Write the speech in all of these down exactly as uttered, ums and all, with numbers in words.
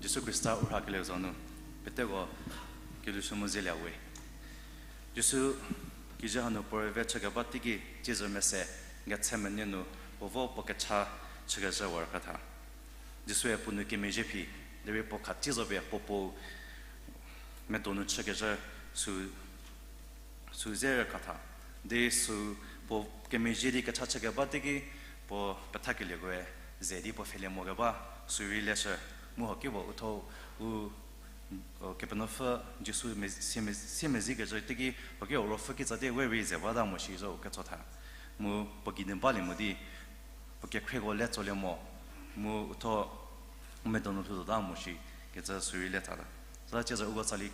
Jisu Khrista u rhakelieu za nu, peteko kelhou shü mu zelie we. Jisu kijü hanu puo rüve chükeba teiki, tsiezü mese, ngetshemenei nu, puo vo puo kecha chükezhü war khatha. Jisue puo nou kemezhie phi, derei puo kha tsiezü pie puo puo medo nu chükezhü sü sü ze rükatha. Di sü puo kemezhie di kecha chükeba teiki, puo pethakelieko-e ze di puo pfhelie mokeba sü rei leshü. Mu hoki puo uthuo u, o, Kepenuopfü Jisu me-, sie me-, siemezhie kezhü teiki, hoki u ruopfü kitsa di we rei ze bata mo shi zo u ketso tha. Mu puo gei nu balie mo di, puo kekhrieko le tsolie mo, mu uthuo u medo nu lhou zota mo shi, kecü sü rei le thata. Süla tsiezü uko tsali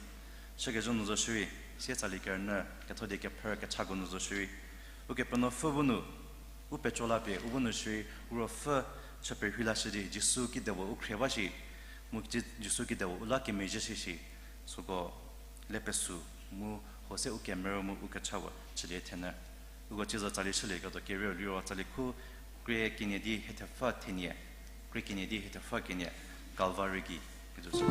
shükezhü nu zo shierei, sie tsali kerünyü, ketho di kephrü kechako nu zo shierei, Ukepenuopfü bu nu, u peco la pie, u bu nu shierei, u ruopfü chü perhei lashü di, Jisu kidepuo u khrie ba shi, mu Ji-, Jisu kidepuo u la kemezhie shi shi, süko le pesü, mu huo se u kemerü mu u kecha puo chülie thenyü. Uko tsiezü tsali shülieketuo kerieu liro tsali khu krie kenie di hie thepfü thenie, krie kenie di hie thepfü kenie, Calvary gei, kecü sü.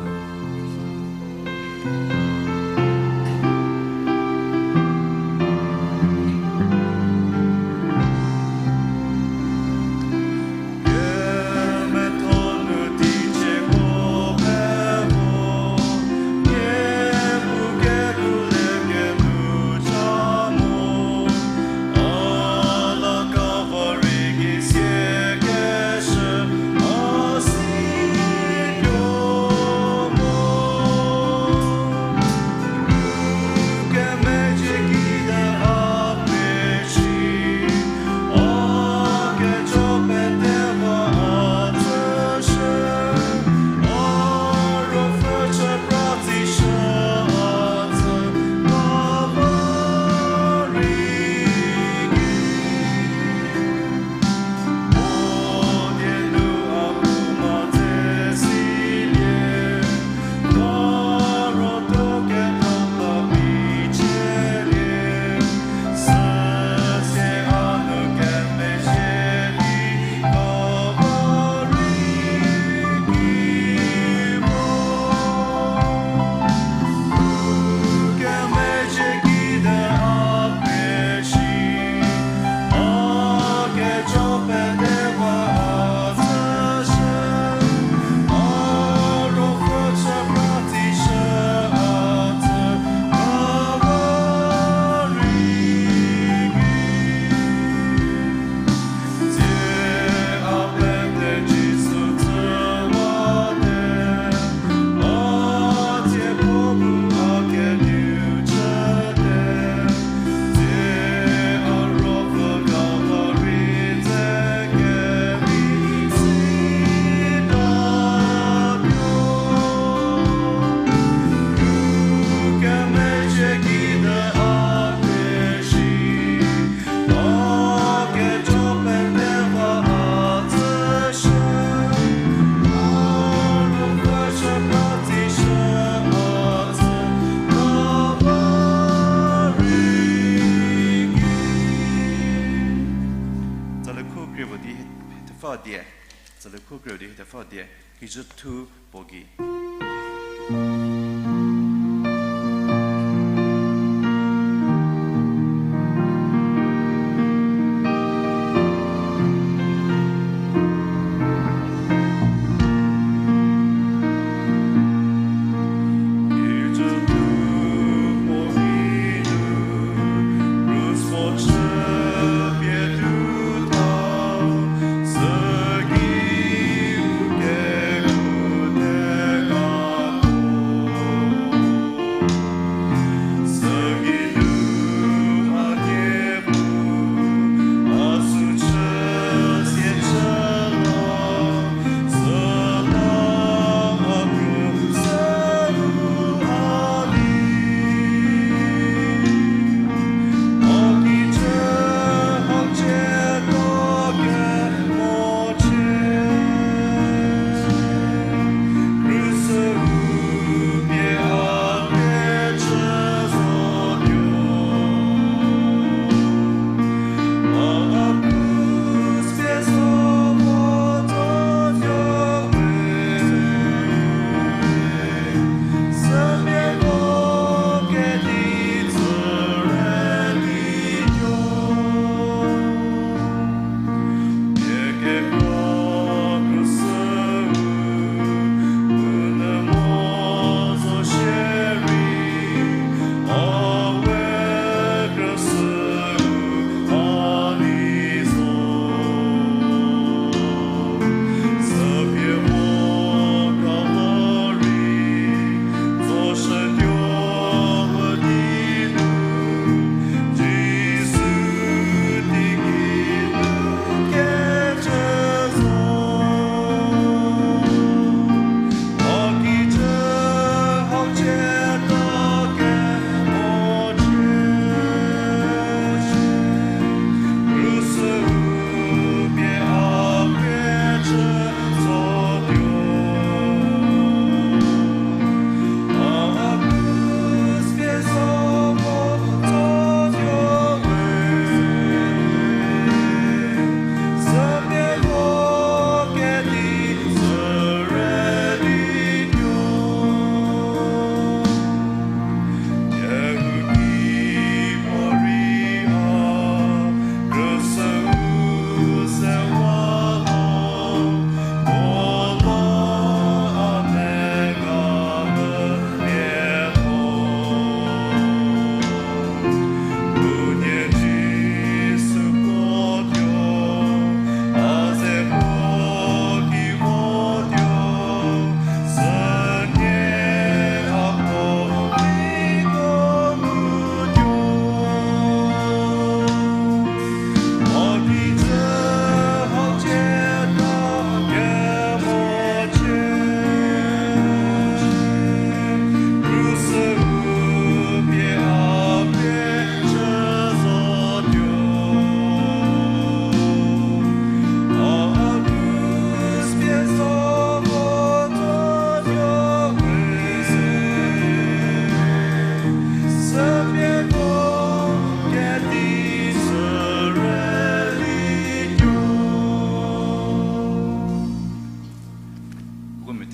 Tsali khu krie puo di hie thepfü die. Tsali khu krie puo di hie thepfü die. Kijü thu puo gei.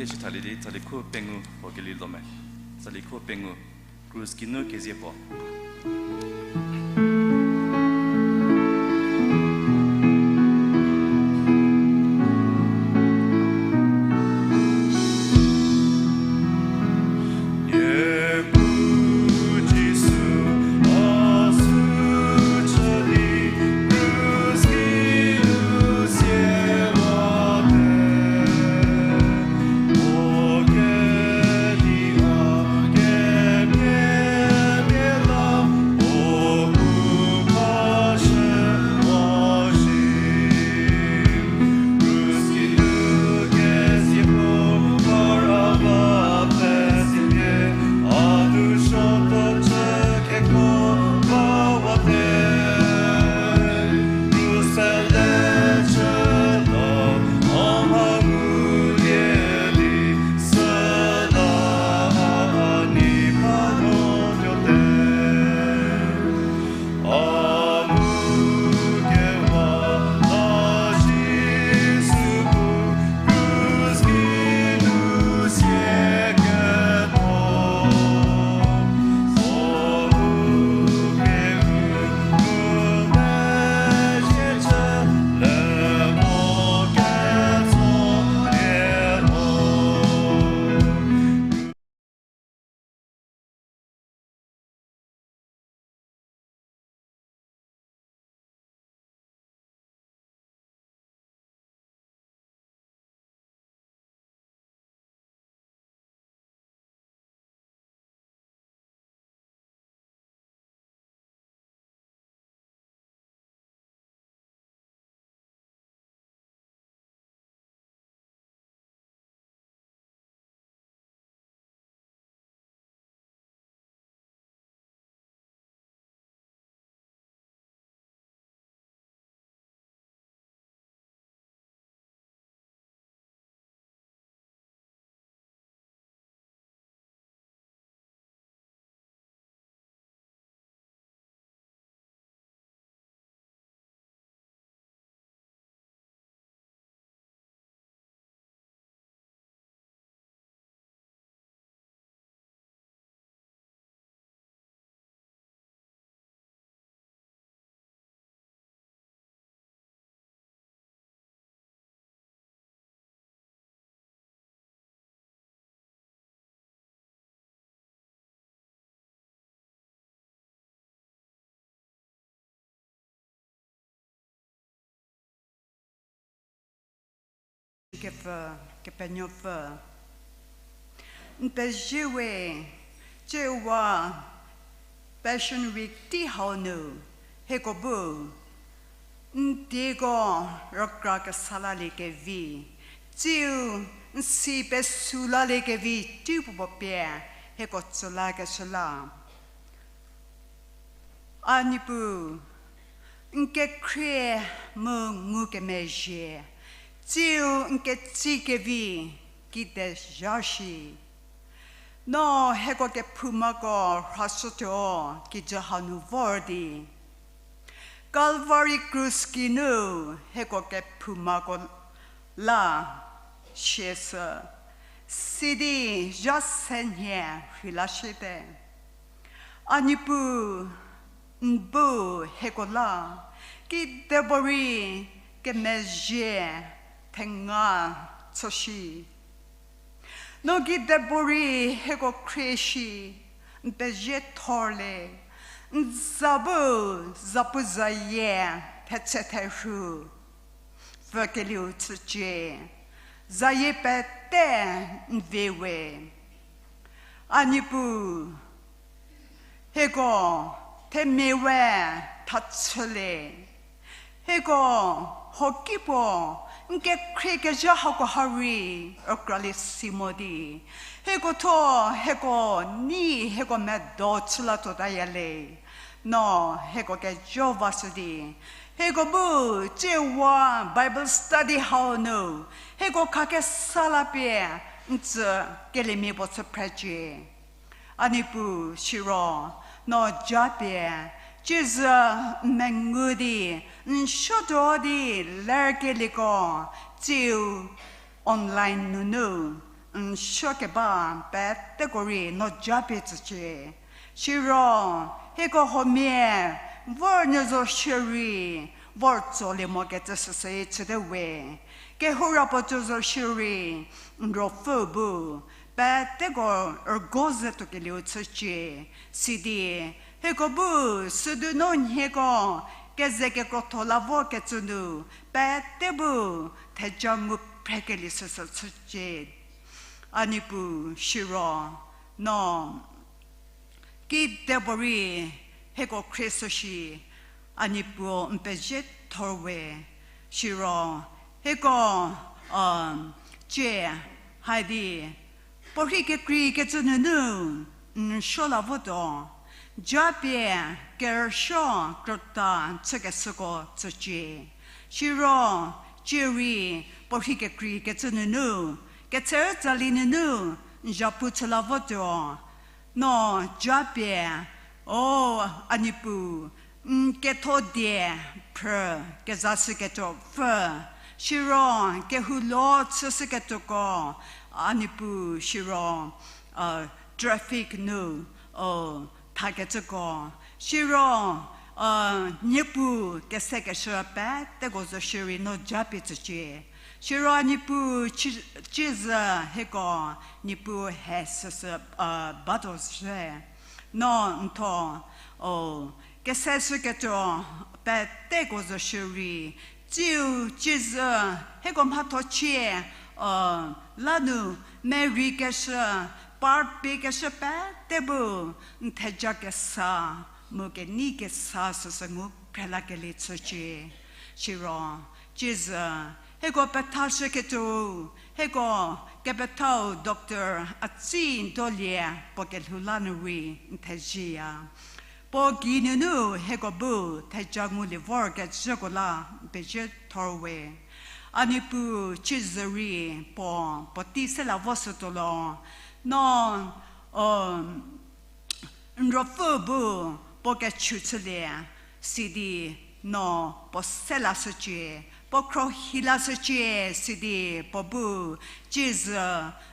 Teishi thalie di, tsali kho pengou puo keli lo me. Tsali kho pengou, Krus kinu kezie puo. Kepfü, Kepenuopfü. N pezie we, tsiewa Passion Week tei hau nu, hieko bu, n dieko rükra kesa laliekevi, tsiu n si pesu laliekevi teipuo pie, hieko tsü lakeshü la. A Niepuu, n kekhrie mu ngukemezhie, tsiu n ketsikevi kide zha shi. No hieko kephoumako rhashütuo kijü hanu vor di, Calvary krus kinu hieko kephoumako la sieshü, sidi zha se nhie rheilashüte. A Niepuu, n bu hieko la kidepuorei kemezhie thenga chü shi. No kidepuorei hieko khrie shi, n pezie thorle, n za bu zapuzayie thetse therhu pfükelieu chücie, zayie pete n vie we. A Niepuu, hieko themia we thachülie. Hieko hoki puo n kekhrie kezha hako ha rei rükralie si mo di, hieko thuo hieko nei hieko medo chü la tuotaya le. No hieko kejo vashü di, hieko bu tsiewa Bible study hau nu hieko khakesa la pie n tsü keliemia puo chü phrecie. A Niepuu, siro no japie tsiezü n mengu di n suotuo di lerkelieko, tsiu online nunu n suo keba peteko rei no japie tsücie. Siro, hieko huomia, vor nyü zo shierei, vor tsolie mokecü süsü chüte we. Kehoura puo tuo zo shierei, n ruopfü bu, peteko rügo ze tuokelieu chücie. Sidi, hieko bu, südu no nhieko, keze kekrotho la vokecü nu, pete bu, theja ngu phrekelie süsü chücie. A Niepuu siro, no, kidepuorei hieko khrie süshi, a Niepuu n pezie thorwe, siro, hieko, a, cie, haidi, puorhi kekreikecü nunu, n suo la votuo, japie, kerüsuo, krüta, chükeshüko, tsücie. Siro, cierei, puorhi kekreikecü nunu, ketsü tsali nunu, n zapu chü la votuo, no, japie, o, a Niepuu, n ketho die, phrü, kezashüketuo pfü, siro, kehou lo chüshüketuoko, a Niepuu, siro, a, traffic nu, o, thakecüko, siro, a, niepuu kesekeshü peteko zo shierei no japie tsücie. Siro a Niepuu ci-, ciezü hieko, Niepuu he süsü, a, batuo zhie. No n tho, o, keseshüketuo peteko zo shierei, tsiu ciezü hieko mhathocie, a, lanu, merei keshü, part pie keshü pete bu, n theja kesa, mu kenei kesa süsü ngu phrelakelie chücie. Siro, ciezü, hieko pethashüketuo, hieko kepethau doctor a tsi n dolie puo kelhou la nu rei n thezieya. Puo geinunu hieko bu theja ngulie vorkecüko la n pezie thorwe. A Niepuu ciezü rei puo, puotei se la vo sütuo lo. No, o, n ruopfü bu puo kechu chülie, sidi no puo se lashücie, puo khruohi lashücie, sidi puo bu ciezü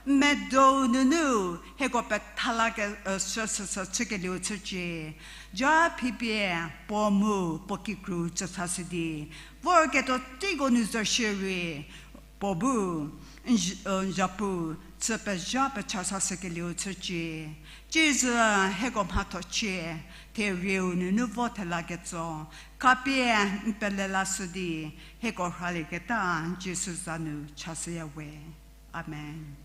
n medou nunu hieko petha la ke, e, sü, sü, sü, chükelieu chücie. Ja phipie puo mu puo kikru tsüsa sidi, vorketuo teiko nu zo shierei, puo bu n z-, n zapu chü pezha pecha sashükelieu chücie. Ciezü hieko mhathocie, therieu nunu vo thela ketso, khapie n pele lashü di, hieko rhalieketa Jisu za nu chashüya we. Amen.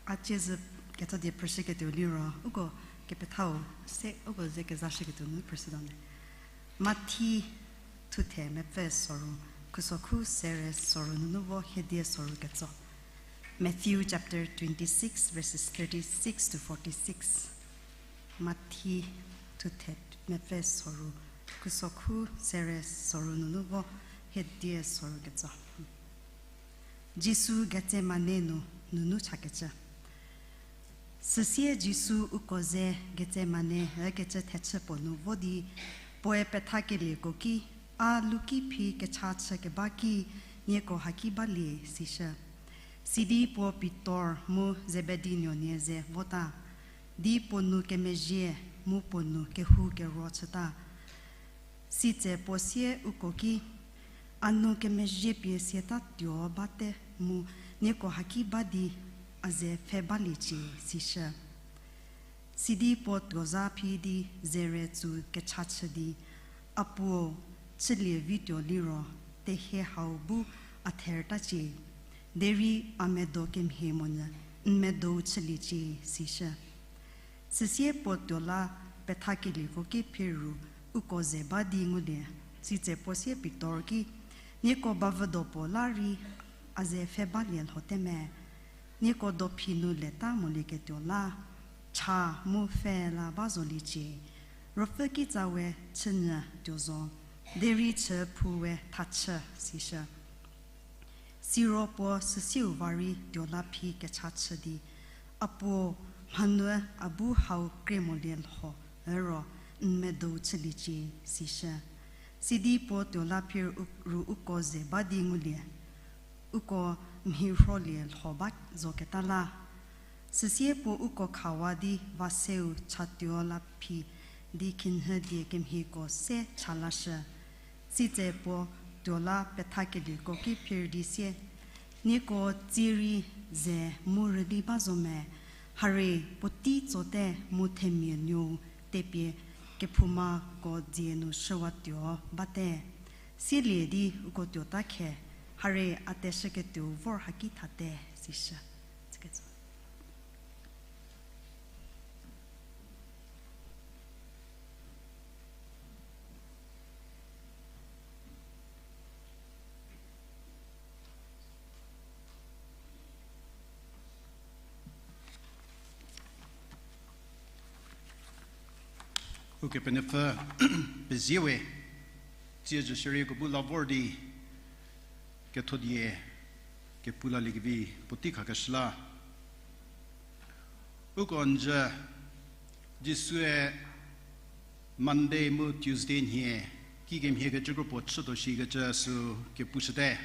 A tsiezhü ketsa die phrüshüketuo liro, uko kepethau se uko ze kezashüketuo nu phrüshütuo me. Mathi thuthe mepfü soru, khusokhu sere soru nunu vo hiedie soru ketso. Matthew chapter twenty-six, verses thirty-six to forty-six. Mathi thuthe mepfü soru, khusokhu sere soru nunu vo hiedie soru ketso. Jisu Getsemane nu nunu chakecü. Süsie Jisu uko ze Getsemane ükecü thechü puo nu vo di, puoe pethakelieko ki, a luki phi kecha chükeba ki, nieko haki balie, sishü. Sidi puo Pitor mu Zebedi nuonie ze vota, di puo nou kemezhie mu puo nou kehou kero chüta. Sitse puo sie uko ki, a nou kemezhie pie siata tuo bate mu nieko haki ba di a ze pfhe baliecie, sishü. Sidi puo tuozha phi di zere tsu kecha chü di, a puo, chülie vituo liro, tehie hau bu a thertacie, derei a medo kemhie monyü n medou chüliecie, sishü. Süsie puo tuo la pethakelieko ki phiru uko ze ba di ngulie, sitse puo sie Pitor ki, nieko bavüdo puo la rei a ze pfhe balie lhote me, nieko dophi nu leta molieketuo la, cha mu pfhe la ba zoliecie, ruopfü kitsa we chünyü tuo zo, derei chü phu we thachü, sishü. Siro puo süsiu va rei tuo la phi kecha chü di, a puo, mhanuü a bu hau krie molie lho üro n medou chüliecie, sishü. Sidi puo tuo la phi ru uko ze ba di ngulie, uko mhi rholie lho ba zoketa la. Süsie puo uko khawa di va seu chatuo la phi di khinhie die kemhieko se cha lashü. Sitse puo tuo la pethakelieko ki phir di sie, nieko tsie rei ze mu rüli ba zo me, hare puotei tsote mu themia nuou tepie kephoumako dzie nu shüwatuo bate. Sielie di uko tuota khe, hare a teshüketuou vor haki thate, sishü. Ukepenuopfü pezie we, tsiezhü shierei uko bu la vor di, kethodie kepu laliekevi puotei khakeshü la. Uko njü Jisue Monday mu Tuesday nhie kikemhiekecü kropuo chütuo shikecü sü kepushüte.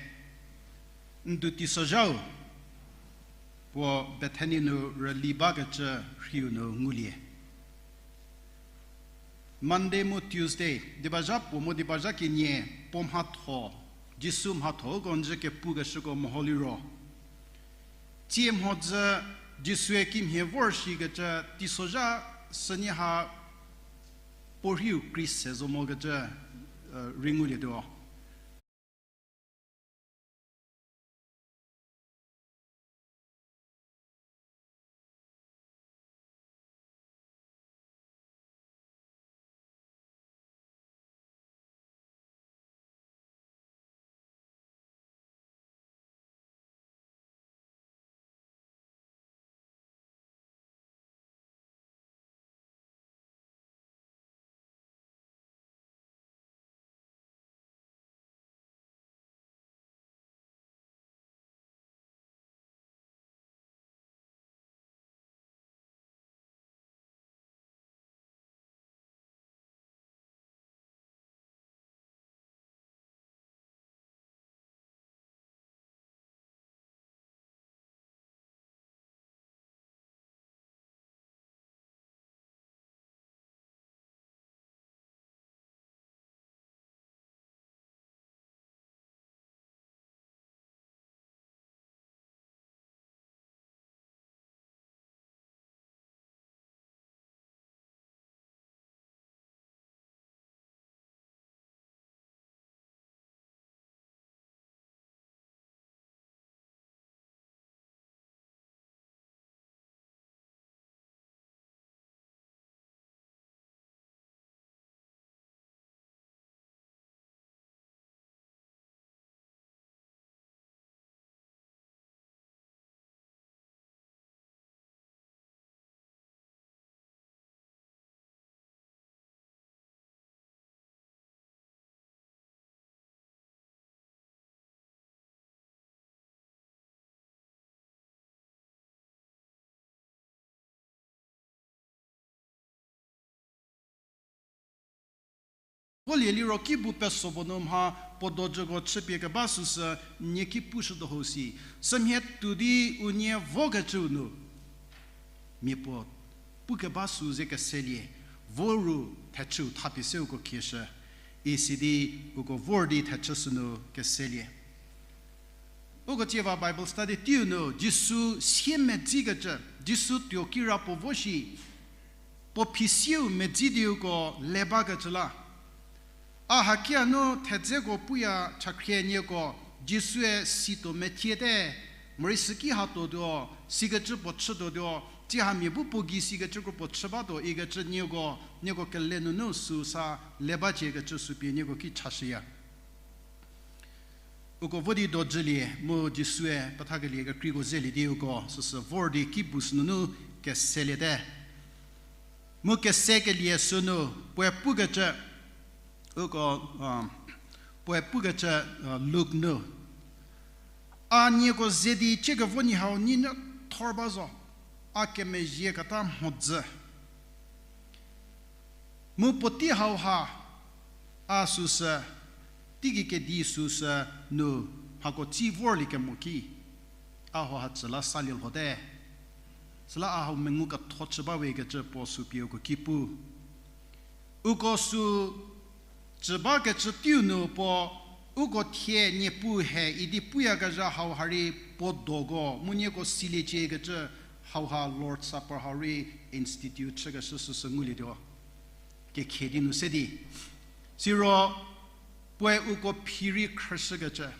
Ndu teisozhau puo Bethani nu rüli bakecü rhiu nu ngulie. Monday mu Tuesday, diba zha puo mu diba zha kenie puo mhatho, Jisu mhatho uko njü kepukeshüko meho liro, tsie mhodzü Jisue kimhie vor shikecü teisozha sünie ha puo rhiu kri se zo mokecü, rei ngulietuo. Volie liro kibu peso puo nu mha puo dojüko chüpie keba süsü nie ki pushütuo ho si. Sümhie tuo di unie vokecüu nu mia puo pukeba sü ze keselie, vo ru thechüu thapie se uko khieshü, isidi uko vor di thechü sünu keselie. Uko tsieva Bible study teiu nu Jisu sie medzikecü, Jisu tuo kirapuo vo shi, puo phisieu medzi di uko le bakecü la. A hakia nu thedzeko puya chakhrie nieko, Jisue situo methiete, morei süki hatuotuo, sikecü puo chütuotuo, tsie hamia bu puo gei sikecü kro puo chü batuo ikecü nieko, nieko kele nunu süu sa le baciekecü sü pie nieko ki chashüya. Uko vo di dojülie mu Jisue pethakelie kekreiko zelie di uko süsü vor di kibu sünunu keseliete. Mu kesekelie sünu puoe pukecü, uko, puoe pukecü, Luk nu, a nieko ze di ciekevo nyi hau nyi nyü thor ba zo, a kemezhieketa mhodzü. Mu puotei hauha, a süsü, teigei kedi süsü nu mhako tsi vorliekemo ki, a hauha tsü la salie lhote. Süla a hau mengu ketho chü bawe ikecü puo sü pie uko ki pu. Uko sü cü bakecü teiu nu puo, uko thie Niepuu he idi puyakezha hauha rei puo doko mu nieko siliecie ikecü hauha Lord's Supper hau rei institute chükeshü süsü ngulietuo. Kekhie di nu se di. Siro puoe uko phi rei khrüshükecü,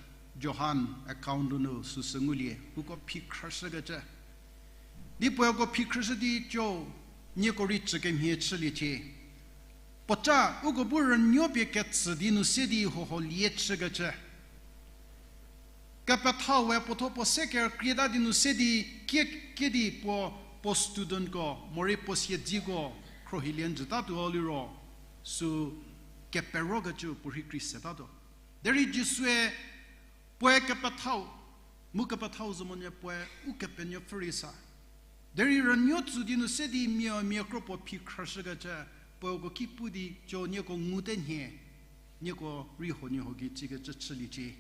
Johan account nu süsü ngulie, uko phi khrüshükecü. Di puoe uko phi khrüshü di co, nieko rei cü kemhie chüliecie. Puoca uko bu rünuo pie ketsü di nu se di huho lie chükecü. Kepethau we puotho puo se kerükrieta di nu se di kie, kie di puo, puo studentko morei puo siedziko khrohilie njütatuo liro, sü keperokecü puo rhei krei setatuo. Derei Jisue puoe kepethau, mu kepethau zo monyü puoe Ukepenuopfü rei sa. Derei rünuo tsü di nu se di mia, mia kro puo phi khrüshükecü, puoe uko ki pu di co nieko ngute nhie, nieko rei huoniehuo gei tsikecü chüliecie.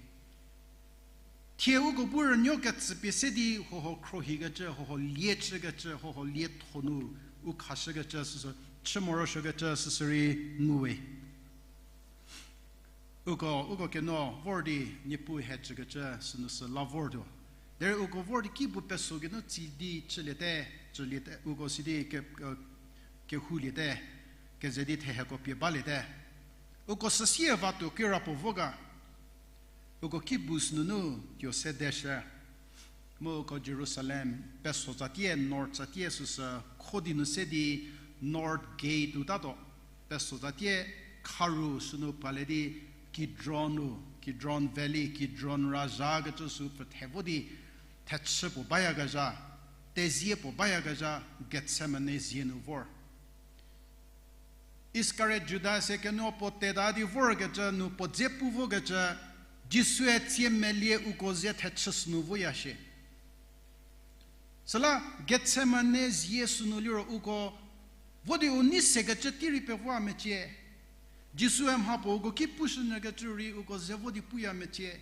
Thie uko bu rünuo ketsü pie se di huho khrohikecü, huho lie chükecü, huho lietho nu u khashükecü süsü, chü morosuokecü süsü rei nguwe. Uko, uko keno vor di Niepuu he cükecü sünu sü la vortuo. Derei uko vor di kibu peso geinu tsi di chüliete, chüliete, uko sidi ke, ke, kehouliete, keze di theheko pie baliete. Uko süsie vatuo kirapuo vo ga. Uko kibu sünunu tuo se deshü. Mu uko Jerusalem, peso tsatie, north tsatie süsü kho di nu se di North Gate utatuo. Peso tsatie kharu sünu pale di Kidron u, Kidron Valley, Kidron razha kecü sü pfhüthe vo di thechü puo bayakezha, tezie puo bayakezha, Gethsemane zie nu vor. Iskariot Juda se keno puo teta di vorkecü nu puo dze pu vokecü, Jisue tsie melie uko ze thechü sünu voya shie. Süla Gethsemane zie sünu liro uko vo di u nei sekecü tei rei pevoya mecie. Jisue mha puo uko ki pushünyükecü rei uko ze vo di puya mecie.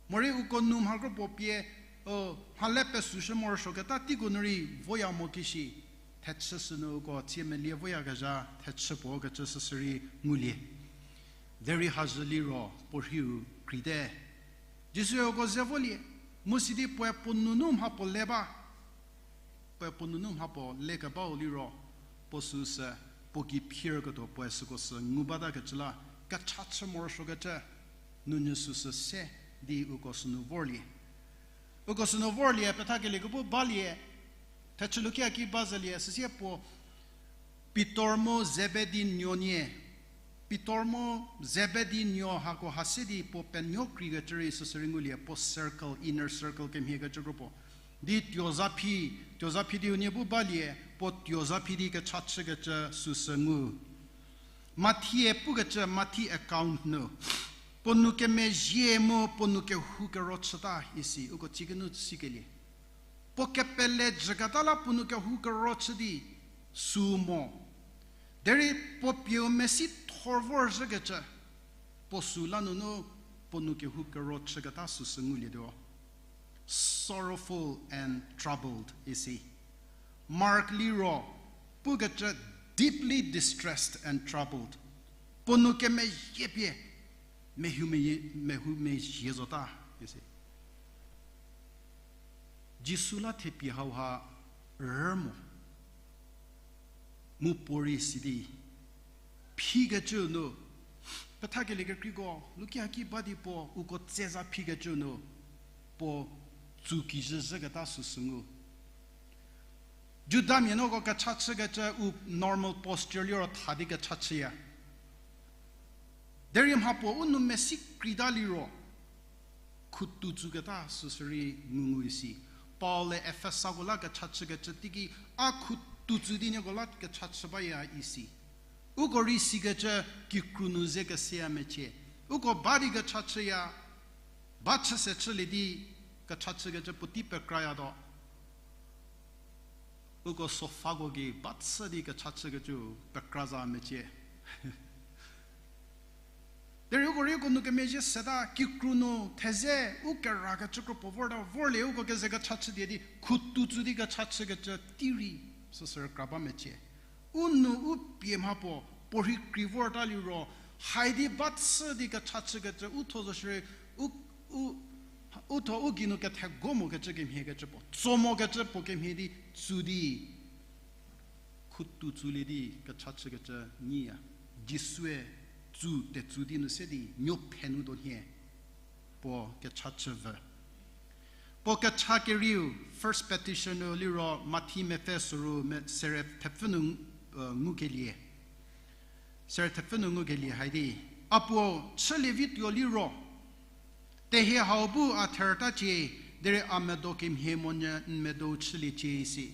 Morei uko nu mha kro puo pie, o, mhale pesushü morosuoketa teiko nu rei voya mo kishi, thechü sünu uko tsie melie voyakezha, thechü puo kecü süsü rei ngulie. Derei hazhü liro puo rhiu kreite. Jisue uko ze volie, mu sidi puoe puo nunu mha puo le ba. Puoe puo nunu mha puo lekebau liro, puo süsü, puo gei phirketuo puoe süko sü ngu batakecü la, kecha chü morosuokecü, nunyü süsü se di uko sünu vorlie. Uko sünu vorlie, pethakelie kebou balie, thechü lukia ki ba zhülie, süsie puo Pitor mu Zebedi nuonie, Pitor mu Zebedi nuo hako ha se di puo penuo kreikecü rei süsü rei ngulie, puo circle, inner circle kemhiekecü kro puo. Di tuo zaphi, tuo zaphi di unie bu balie, puo tuo zaphi di kecha chükecü süsü ngu. Mathi-e pukecü, Mathi account nu, puo nou kemezhie mu puo nou kehou kero chüta isi, uko tsie kinu sikelie. Puo kepele jüketa la puo nou kehou kero chü di sü mo. Derei puo pieu mesi Khor vorzhükecü, puo süla nunu puo nou kehou kero chüketa süsü ngulietuo. Sorrowful and troubled isi. Mark liro pukecü deeply distressed and troubled. Puo nou kemezhie pie, mehou meyie, mehou mezhie zota isi. Jisu la thepie hauha rü mo. Mu puorei sidi phikecü nu, pethakelie kekreiko luki haki ba di puo uko tseza phikecü nu, puo tsukijü zhüketa süsü ngu. Judamia nuko kecha chükecü u normal posture liro tha di kecha chüya. Derei mha puo u nou mesi kreita liro, khutu tsuketa süsü rei ngungu isi. Paul-e Efesako la kecha chükecü teiki, a khutu tsü di nieko la kecha chü baya isi. Uko rei sikecü kikru nu ze keseya mecie. Uko ba di kecha chüya, ba chü se chülie di kecha chükecü puotei pekrayatuo. Uko sofako gei ba chü di kecha chükecü pekra za mecie. Derei uko rei uko nou kemezhie seta kikru nu theze u kerakecü kro puo vorta vorlie uko keze kecha chüdie di khutu tsü di kecha chükecü tei rei süsü rükra ba mecie. U nou u pie mha puo, puorhi krei vorta liro, haidi ba chü di kecha chükecü u tho zo shierei, u, u, u tho u geinu kethego mokecü kemhiekecü puo tso mokecü puo kemhie di tsü di khutu tsülie di kecha chükecü nyiya. Jisue tsü tetsu di nu se di nuophe nu do nhie puo kecha chüvü. Puo kecha kerieu, first petition-u liro Mathi mepfü soru me-, sere thepfü nu, uh, ngukelie. Sere thepfü nu ngukelie haidi, a puo chülie vituo liro, tehie hau bu a thertacie, derei a medo kemhie monyü n medou chüliecie isi.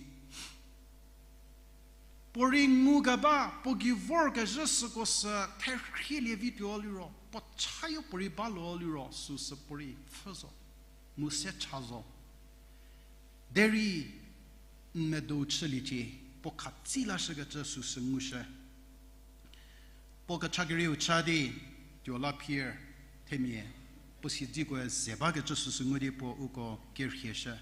Puorei ngukeba, puo gei vorkezhü süko sü therhielie vituo liro, puo chayo puorei ba lo liro, süsü puorei pfhü zo, mu se cha zo. Derei n medou chüliecie, puo khatsi lashükecü süsü ngushü. Puo kecha kerieu cha di, tuo la phier, themia, puo siedzikoe ze bakecü süsü ngu di puo uko kerhieshü.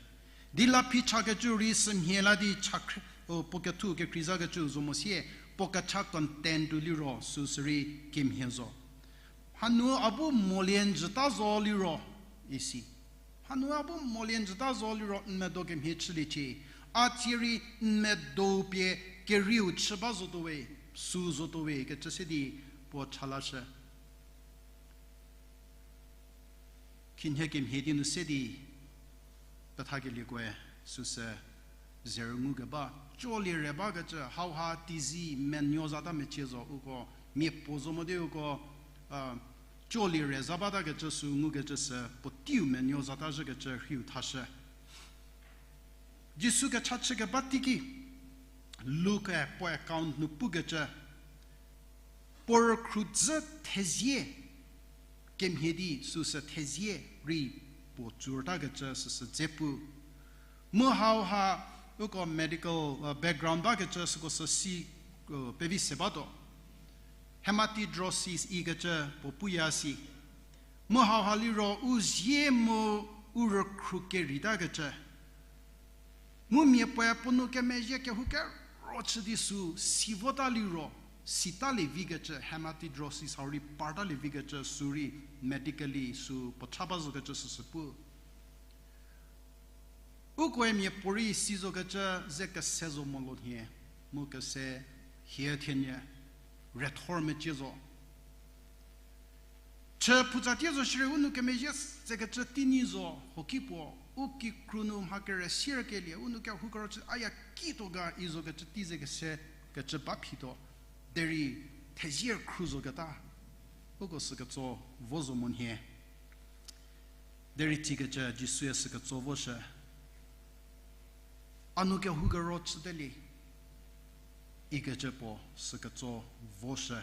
Di la phi chakecü rei sümhie la di cha khrü, o, puo kethu kekreizakecü zo mo sie, puo kecha content-u liro süsü rei kemhie zo. Hanu a bu molie n jüta zo liro, isi. Hanu a bu molie n jüta zo liro n medo kemhie chüliecie. A tsie rei n medo pie kerieu chü ba zotuo we, sü zotuo we kecü se di puo cha lashü. Khinhie kemhie di nu se di, pethakeliekoe süsü zerü ngukeba, colie re bakecü, hauha tizi menuo zata mecie zo uko, mia puo zo mo di uko, a, colie re za batakecü sü ngukecü sü, puoteiu menuo zata zhükecü rhiu thashü. Jisu kecha chükeba teiki, Luke-e puo account nu pukecü, puo rükhrüdzü thezie kemhie di süsü thezie rei puo tsurtakecü süsü dze pu. Mu hauha uko medical, uh, background bakecü süko sü si, uh, pevi se batuo. Hematidrosis ikecü puo puya si. Mu hauha liro u zie mu u rükhrü keritakecü. Mu mia puoe puo nou kemezhie kehou kero chü di sü si vota liro, sitalie vikecü, hematidrosis hau rei partalie vikecü sü rei medically sü puo cha ba zokecü süsü pu. Ukoe mia puorei si zokecü ze kese zo mo lo nhie, mu kese hie thienyü rethor mecie zo. Chü phutsa tie zo shierei u nou kemezhie sekecü teinyi zo, hoki puo, u kikru nu mha kere sierkelie, u nou kehou kero chü a ya kituo ga i zokecü tei ze kese kecü ba phituo, derei thezie rükhru zoketa, uko süketso vo zo mo nhie. Derei tsikecü Jisue süketso voshü. A nou kehou kero chütelie, ikecü puo süketso voshü.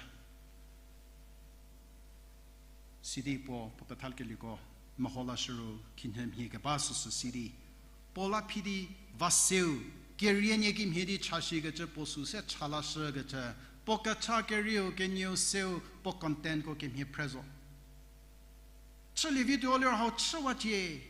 Sidi puo, puo pethalkelieko, meho lashüru khinhie mhie keba süsü sidi. Puo la phi di va seu, kerienie kimhie di chashikecü puo sü se cha lashükecü Puo kecha kerieu kenieu seu puo contentko kemhie phre zo. Chülie vituo liro hau chüwacie.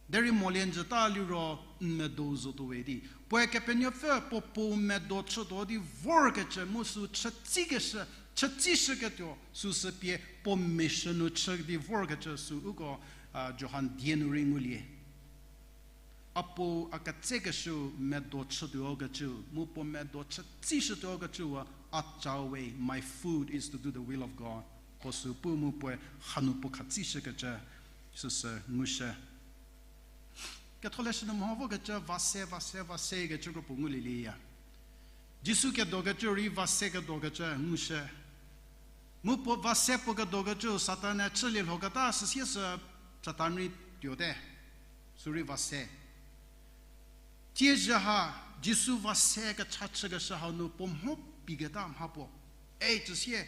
Derei molie njüta liro n medo zotuo we di. Puoe Kepenuopfü puo puo medo chütuo di vorkecü mu sü chütsikeshü, chütsishüketuo süsü pie puo mission nu chü di vorkecü sü uko, a, Johan die nu rei ngulie. A puo a ketsekeshüu medo chütuo kecüu, mu puo medo chütsishütuo kecüu, a chau we, my food is to do the will of God. Puo sü pu mu puoe hanu puo khatsishükecü, süsü ngushü. Ketholeshü nu meho vokecü, va se, va se, va se kecü kro puo ngulieya. Jisu kedokecü rei va se kedokecü ngushü. Mu puo va se puo kedokecü Satan-e chülie lhoketa süsie sü Satan rei tuote. Sü rei va se. Tiezhü ha, Jisu va se kecha chükeshü hau nu puo mho piketa mha puo. Ei, tsüsie,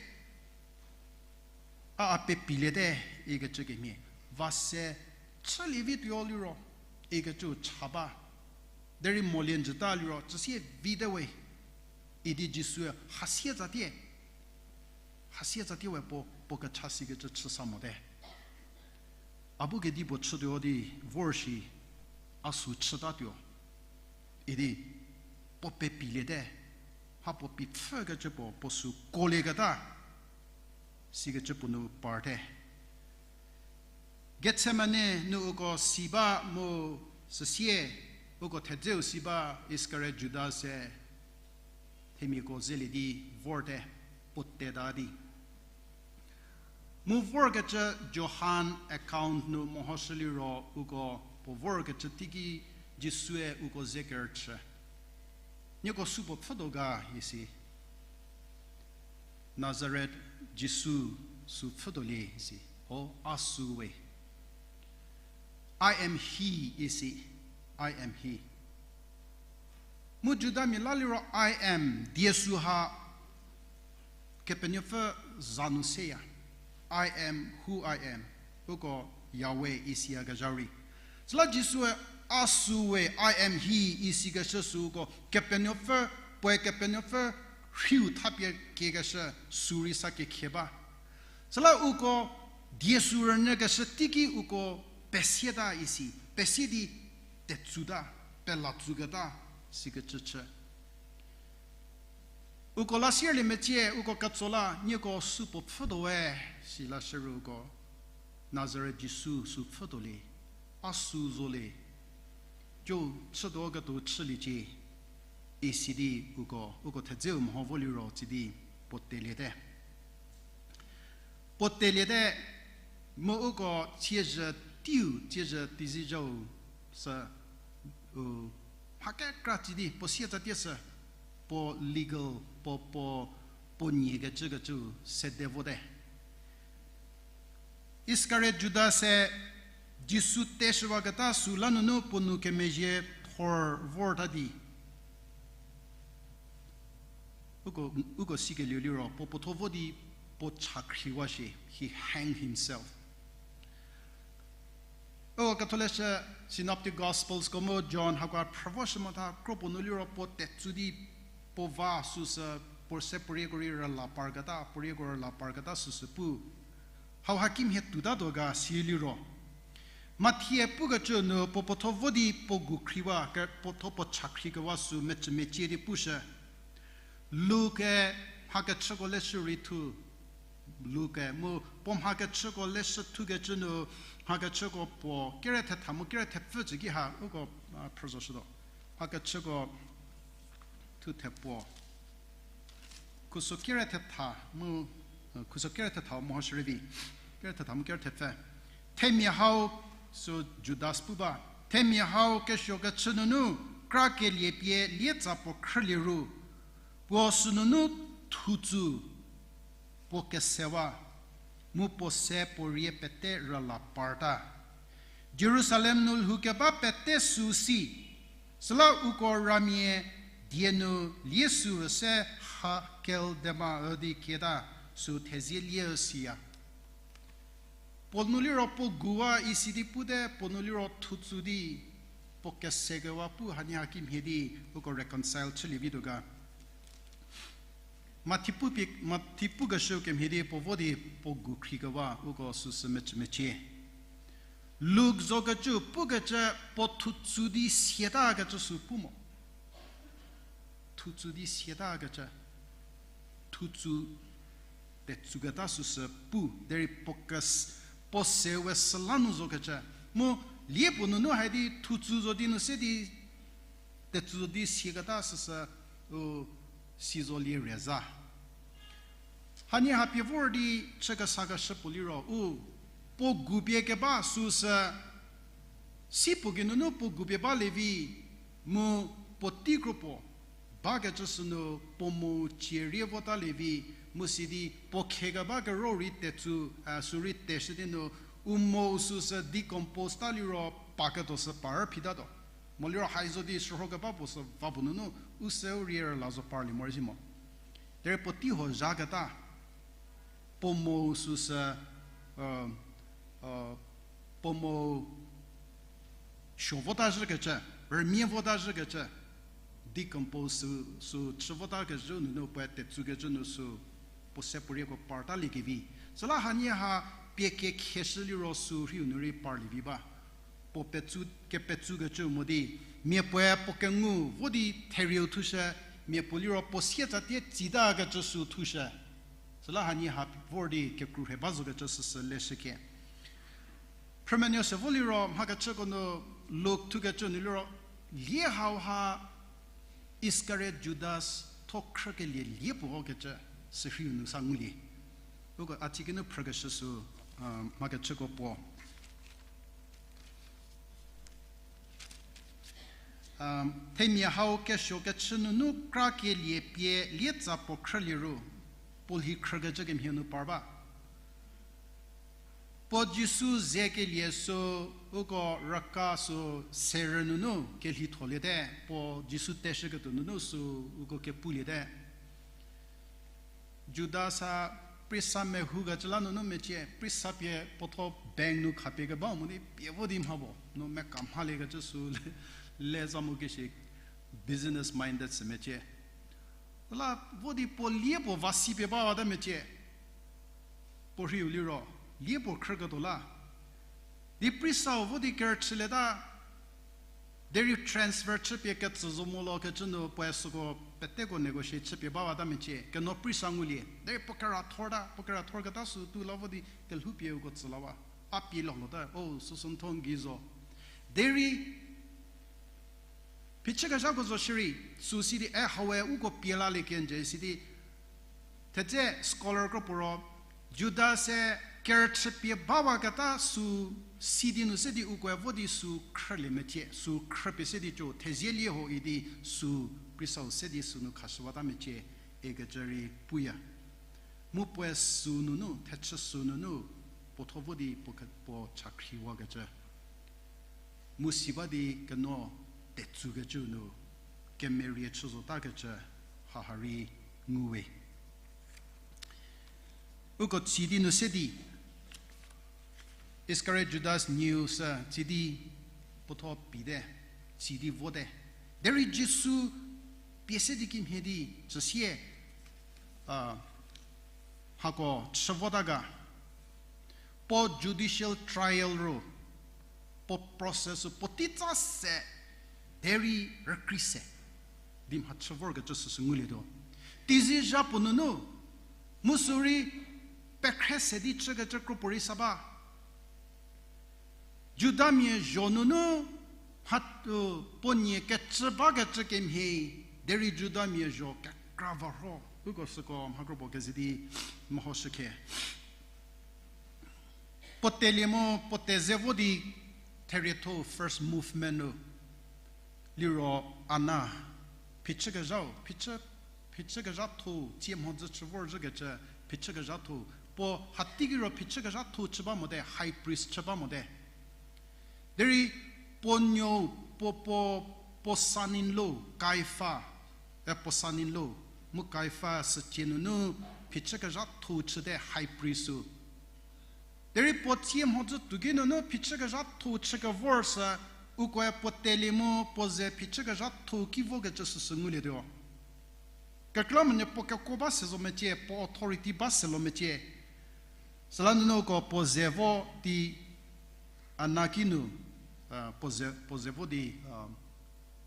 a, a pepiliete, ikecü kemhie. Va se chülie vituo liro, ikecü cha ba. Derei molie njüta liro, tsüsie vite we. Idi Jisue hasie tsatie. Hasie tsatie we puo, puo kecha sikecü chü sa mote. A bu kedipuo chütuo di vor shi, a sü chütatuo. Idi, puo pepiliete. Mha puo pipfükecü puo, puo sü kolieketa. Sikecü puo nu parte. Gethsemane nu uko si ba mu süsie, uko thedzeu si ba Iskariot Juda se, themiako zelie di vorte, puo teta di. Mu vorkecü Johan account nu mehoshü liro uko puo vorkecü teiki Jisue uko ze kerüchü. Nieko sü puo pfhütuo ga isi. Nazaret Jisu sü pfhütuolie isi. O, a sü we. I am he isi. I am he. Mu Judamia la liro I am, die sü ha Kepenuopfü za nu seya. I am who I am. Uko Yahweh isiyakezha rei. Süla Jisue a sü we, I am he isikeshü sü uko Kepenuopfü, puoe Kepenuopfü rhiu thapie kiekeshü sü rei sa kekhie ba. Süla uko die sü rünyükeshü teiki uko pesieta isi, pesie di tetsuta, pela tsuketa, sikecü chü. Uko la sierlie mecie, uko ketso la, nieko sü puo pfhütuo we, si la shürü uko. Nazaret Jisu sü pfhütuolie, a sü zolie, jo chütuo ketuo chüliecie, isi di uko, uko thedzeu meho vo liro tsi di puo teliete. Puo teliete, mu uko tsiezhü teiu, tsiezhü teizie zhau sü, u, mha kekra tsi di puo sietsatie sü, puo legal, puo, puo, puo nie kecükecü sede vote. Iskariot Juda se Jisu teshüwaketa sü la nunu puo nou kemezhie thor vorta di. Uko, uko sikelieu liro, puo puotho vo di puo chakhriwa shie, he hanged himself. O, Catholic Synoptic Gospels ko mu John hako phrüvoshü motha, kro puo nu liro puo tetsu di puo va süsü, puo se puo rieko rei rüla parketa, puo rieko rüla parketa süsü pu. Hauha kimhie tutatuo ga si liro. Mathi-e pukecü nu puo puotho vo di puo gu khriwa, ke puotho puo chakhri kewa sü mecü mecie di pushü. Luke mhakechüko leshü rei thu, Luke mu puo mhakechüko leshü thukecü nu, mhakechüko puo kere thetha mu kere thepfü cü ki ha, uko, a, phrüzoshütuo. Mhakechüko thu thepuo. Khuso kere thetha mu, khuso kere thetha mehoshü rei vi. Kere thetha mu kere thepfü. Themia hau, sü Judas pu ba. Themia hau kesuokechü nunu, kra kelie pie lietsa puo khrülie ru. Puo sünunu thutsu, puo kesewa, mu puo se puo rie pete rüla parta. Jerusalem nu lhoukeba pete sü si, süla uko ramia die nu lie sü üse ha Keldema üdi kieta sü thezie lie üsiya. Puo nu liro puo guwa isi di pute, puo nu liro thutsu di, puo kesekewa pu hanie ha kimhie di, uko reconcile chülie vituo ga. Mathi pu pie, Mathi pukeshü kemhie di puo vo di puo gu khrie keba uko süsü mecü mecie. Luk zokecü pukecü puo thutsu di siatakecü sü pu mo. Thutsu di siatakecü. Thutsu tetsuketa süsü pu, derei puo kes-, puo se we süla nu zokecü. Mu lie puo nunu hai di thutsu zo di nu se di, tetsü zo di siaketa süsü, u, si zo lie reza. Hanie ha pie vor di chü kesakeshü puo liro, u, puo gu pie keba süsü, si puo geinunu puo gu pie balie vi, mu puotei kro puo bakecü sünu puo mo cie rie votalie vi, mu sidi puo khekeba kero rei tetsü, a, sü rei teshü di nu, u mo süsü decompose ta liro paketuo sü par phitatuo. Mo liro hai zo di shürho keba puo sü va puo nunu, u se u rie rüla zo parlie morei si mo. Derei puotei ho zhaketa, puo mo süsü, puo mo suo vota zhükecü, rümia vota zhükecü, decompose sü, sü chü votakecü nunu puoe tetsükecü nu sü, puo se puo rieko partaliekevi. Süla hanie ha pie kekheshü liro sü rhiu nu rei parlie vi ba. Puo petsu, kepetsukecü mo di, mia puoe puo kengu vo di therieu thushü, mia puo liro puo sietsatie tsitakecü sü thushü. Süla hanie ha vor di kekru rhe ba zokecü süsü leshükhie. Phrümenuo se vo liro, mhakechüko nu Luk thukecü nu liro, lie hauha Iskariot Judas tho khrükelie lie puo kecü sürheiu nu sa ngulie. Uko a tsikinu phrükeshü sü, mhakechüko puo. Themia hau kesuo kechü nunu krakelie pie lietsa puo khrülie ru, puo lhi khrükecü kemhie nu par ba. Puo Jisu zekelie sü, uko raka sü serü nunu kelhitholiete, puo Jisu teshüketuo nunu sü uko kepuliete. Judas a prisa mehoukecü la nunu mecie, prisa pie puotho bank nu khapie kebau mo di pie vo di mha puo nu meka mhaliekecü sü le, le za mo keshi business minded sü mecie. La vo di puo lie puo va si pie bawata mecie. Puo rhiu liro, lie puo khrüketuo la. Di prisau vo di kerüchülieta, derei transfer chüpie ketsü zo mo lo kecü nu puoe süko peteko negotiate chüpie bawata mecie, keno prisa ngulie. Derei puo kerathorta, puo kerathorketa sü tu la vo di kelhoupie uko tsü la wa. A pie lolo ta, o, süsü ntho n gei zo. Derei phichükezhako zo shierei, sü sidi, e, hawe uko pie lalie kenjü sidi, thedze scholar kro puo ro, Judas-e kerüchüpie bawaketa sü sidi nu se di ukoe vo di sü khrülie mecie, sü khrüpie se di co, thezie lie ho idi sü prisau se di sünu khashüwata mecie, ikecü rei puya. Mu puoe sü nunu, thechü sü nunu, puotho vo di puo ke-, puo chakhriwakecü. Mu si ba di keno tetsükecü nu, kemerie chü zotakecü, haha rei nguwe. Uko tsidi nu se di, Iskariot Judas nieu sü tsidi puotho pite, tsidi vote. Derei Jisu pie se di kimhie di, tsüsie, a, hako chü vota ga. Puo judicial trial ro, puo process puotei tsa se, derei rükrie se di mhachü vorkecü süsü ngulietuo. Teizie zha puo nunu, mu sü rei pekhre se di chükecü kro puorei sa ba. Judamia zho nunu, mha, puo nie kecü bakecü kemhie, derei Judamia zho kekra va rho, uko süko mha kro puo keze di mehoshükhe. Puo telie mu puo teze vo di therietho first movement nu liro Ana, phichükezhau, phichü, phichükezhatho, tsie mhodzü chü vorzhükecü phichükezhatho, puo hateiki ro phichükezhatho chü ba mote, high priest chü ba mote. Derei puo nuou, puo, puo, puo son-in-law, Kaifa, e, puo son-in-law, mu Kaifa sücie nunu phichükezhatho chüte high priest-u. Derei puo tsie mhodzü tuoki nunu phichükezhatho chü kevor sü, ukoe puo telie mu puo ze phichükezhatho ki vokecü süsü ngulietuo. Kekreilamonyü puo kekuo ba se zo mecie, puo authority ba se lo mecie. Süla nunu ko puo ze vo di Ana kinu, puo ze, puo ze vo di,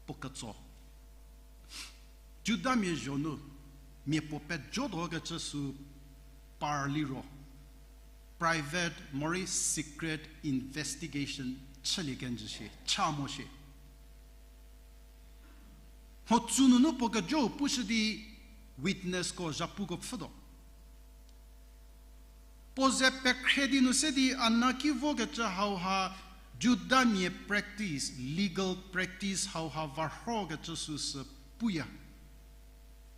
puo ketso. Judamia zho nu, mia puo pejotuo kecü sü par liro, private morei secret investigation chülie kenjü shie, cha mo shie. Mhodzü nunu puo kejo pushü di witnessko zhapuko pfhütuo. Puo ze pekhre di nu se di Ana ki vokecü hauha Judamia practice, legal practice hauha varhokecü süsü puya.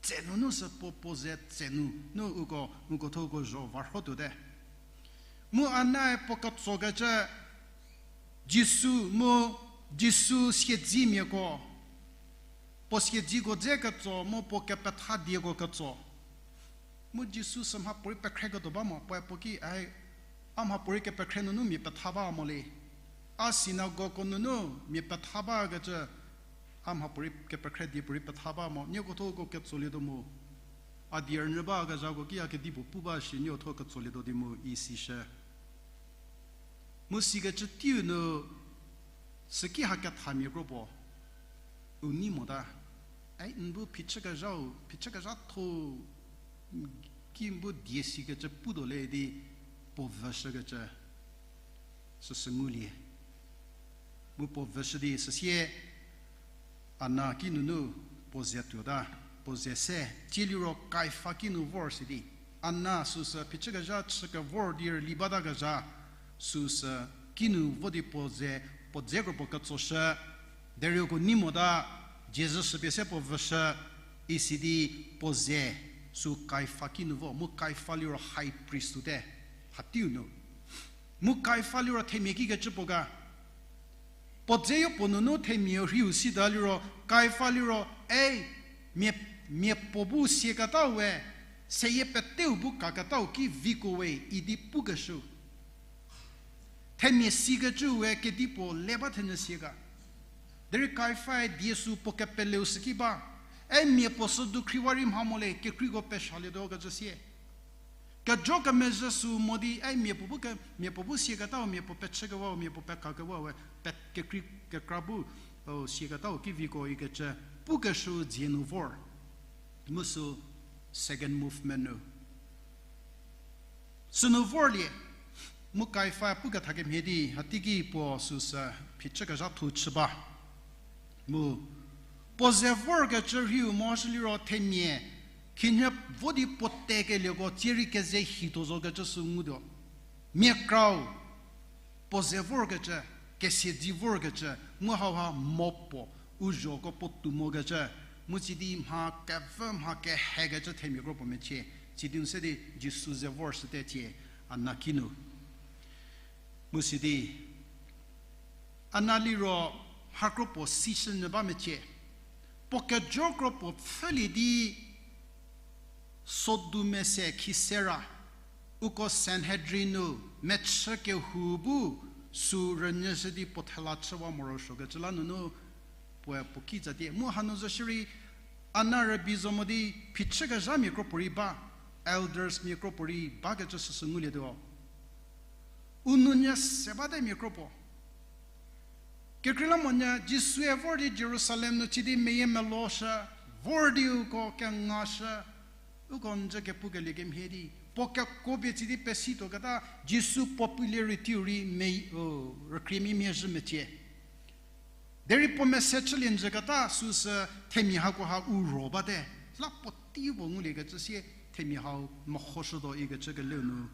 Tse nunu sü puo, puo ze tse nunu uko, uko thuko zho varhotuote. Mu Anae puo ketsokecü Jisu mu Jisu siedzimiako, puo siedziko dze ketso mu puo kepethadieko ketso. Mu Jisu sü mhapuorei pekhreketuo ba mo, puoe puo ki, ai, a mhapuorei kepekhre nunu mia petha ba mo le. A sinagogko nunu mia petha bakecü, a mhapuorei kepekhre diepuorei petha ba mo, nieko thuko ketsolietuo mu. A die rünyü bakezhako ki a kedipuo pu ba shi nieko thuo ketsolietuo di mu isi shü. Mu sikecü teiu nu, süki hakethamia kro puo u nei mota. Ai, n bu phichükezhau, phichükezhatho ki n bu die sikecü putuo le di puo vüshükecü süsü ngulie. Mu puo vüshü di süsie Ana kinunu puo ze tuota, puo ze se, tsie liro Kaifa kinu vor si di. Ana süsü phichükezha chü kevor di rüli batakezha, süsü kinu vo di puo ze, puo dze kro puo ketsoshü, derei uko nei mota, Jisu shüpie se puo vüshü, isi di puo ze, sü Kaifa kinu vo, mu Kaifa liro high priest te, hateiu nu. Mu Kaifa liro themia kikecü puo ga. Puo dzeyo puo nunu themia rhiu sita liro, Kaifa liro, ei, mia, mia puo bu siaketau we, seyie peteu bu kaketau ki viko we idi pukeshü. Themia sikecü we kedipuo le ba thenyü siaka. Derei Kaifae die sü puo kepeleu süki ba. Ei mia puo sü dukhriwa rei mha mo le, kekreiko peshalietuo kecü sie. Kejo kemezhü sü mo di, ei mia puo bu ke, mia puo bu siaketau, mia puo pechükewa, mia puo pekakewa we, pe, kekrei kekra bu, o, siaketau ki viko ikecü, pukeshü dzie nu vor. Mu sü second movement nu. Sünu vorlie, mu Kaifa pukethakemhie di, hateiki puo süsü phichükezhatho chü ba. Mu, puo ze vorkecü rhiu mo shü liro themia, khinhie vo di puo tekelieko tsie rei keze hituo zokecü sü ngutuo. Mia krau, puo ze vorkecü, kesiedzi vorkecü, mu hauha mo puo, u zhoko puo tou mokecü, mu sidi mha kevü mha kehekecü themia kro puo mechie, sidi n se di Jisu ze vorshüte tie, Ana kinu. Mu sidi, Ana liro mha kro puo sishünyü ba mecie. Puo kejo kro puo pfhülie di sodu mese khisera, uko Sanhedrin nu mechü kehou bu sü rünyüshü di puo thela chüwa morosuokecü la nunu puoe puo ki tsatie. Mu hanu zo shierei Ana rübei zo mo di phichükezhamia kro puorei ba, elders mia kro puorei bakecü süsü ngulietuo. U nou nyü se bate mia kro puo. Kekreilamonyü Jisue vor di Jerusalem nu chü di meyiemeloshü, vor di uko kengashü, uko njü kepukelie kemhie di, puo kekuo pie chü di pesituoketa Jisu popularity rei mei, o, rükriemia mia zhü mecie. Derei puo mese chülie njüketa süsü themia hakoha u ro bate. La puotei puo nguliekecü sie themia hau mehoshütuo ikecü keleu nu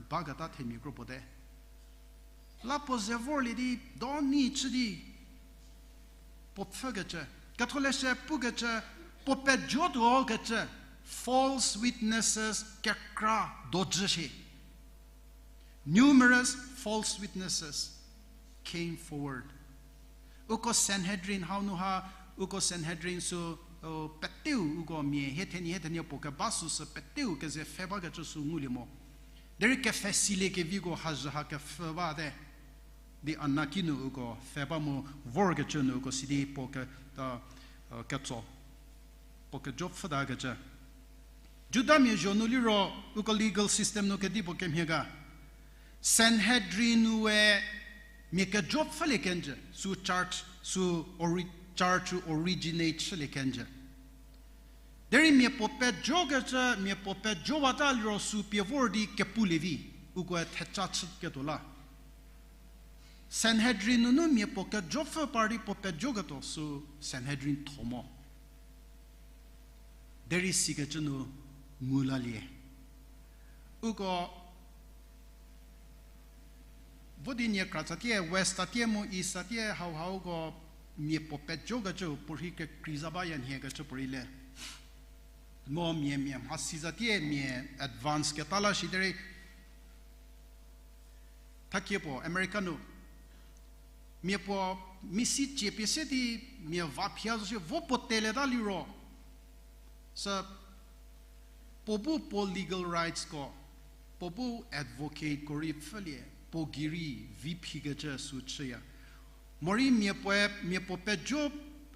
baketa themia kro puo te. La puo ze vorlie di, do ni chü di, puo pfhükecü, ketholeshü pukecü, puo pejotuokecü, false witnesses kekra dojü shi. Numerous false witnesses came forward. Uko Sanhedrin hau nu ha, uko Sanhedrin sü, o, peteu uko mia hie thenie hie thenie puo keba süsü peteu keze pfhe bakecü sü ngulie mo. Derei kepfhe silie keviko hazhü ha kepfhü bate. Di Ana kinu uko pfhe ba mu vorkecü nu uko sidi puo ke, ta, o, ketso. Puo kejo pfhütakecü. Judamia zho nu liro, uko legal system nu kedipuo kemhie ga. Sanhedrin nu we mia kejo pfhülie kenjü, sü church, sü ori-, church sü originate chülie kenjü. Derei mia puo pejokecü, mia puo pejowata liro sü pie vor di kepulie vi, ukoe thecha chüketuo la. Sanhedrin nunu mia puo kejo pfhü par di puo pejoketuo sü Sanhedrin tho mo. Derei sikecü nu ngu lalie. Uko vo di nie kra tsatie, west tsatie mu east tsatie hauha uko mia puo pejokecü puorhi kekrei za baya nhiekecü puorei le. Mo mia mia mhasi zatie mia advance keta la shi derei thakie puo America nu mia puo misi cie pie se di mia va phia zo shi vo puo teleta liro. Sü puo bu puo legal rights ko, puo bu advocate ko rei pfhülie, puo gei rei vi phikecü sü chüya. Morei mia puoe, mia puo pejo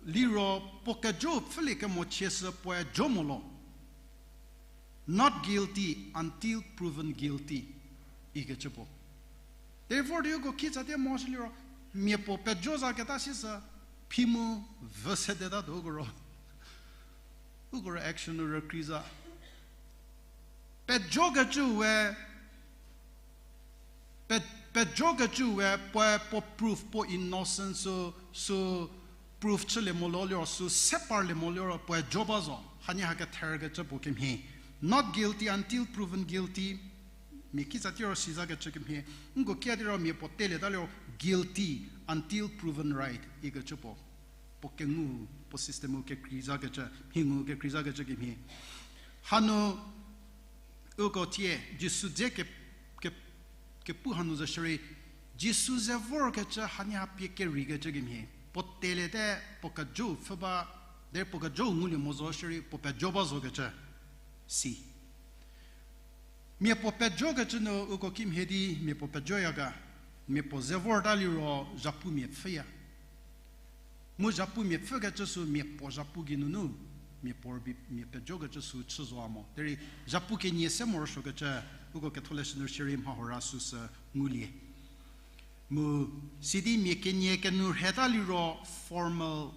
liro puo kejo pfhülie kemo chie sü puoe jo mo lo. Not guilty until proven guilty ikecü puo. Derei vor di uko kitsatie mo shi liro, mia puo pejo zaketa si sü, phi mu vü sedeta tuo uko ro. Uko ro action nu rükrei za. Pejokecü we, pe-, pejokecü we puoe puo proof, puo innocence sü, sü proof chülie mo lo liro, sü se parlie mo liro puoe jo ba zo. Hanie ha ketherkecü puo kemhie. Not guilty until proven guilty. Mia kitsatie ro sizakecü kemhie. Nko kia di ro mia puo telieta liro guilty until proven right ikecü puo. Puo kengu, puo system u kekrei zakecü, mhi ngu kekrei zakecü kemhie. Hanu uko thie, Jisu dze ke, ke, kepu hanu zo shierei, Jisu ze vorkecü hanie ha pie kereikecü kemhie. Puo teliete, puo kejo pfhü ba, derei puo kejo ngulie mo zo shierei, puo pejo ba zokecü. Si. Mia puo pejokecü nu uko kimhie di mia puo pejoya ga, mia puo ze vorta liro zhapumia pfhüya. Mu zhapumia pfhükecü sü mia puo zhapu geinunu, mia puo rübei mia pejokecü sü chü zoa mo. Derei zhapu kenie se morosuokecü, uko ketholeshü nu shierei mha hora süsü ngulie. Mu sidi mia kenie kenu rheta liro formal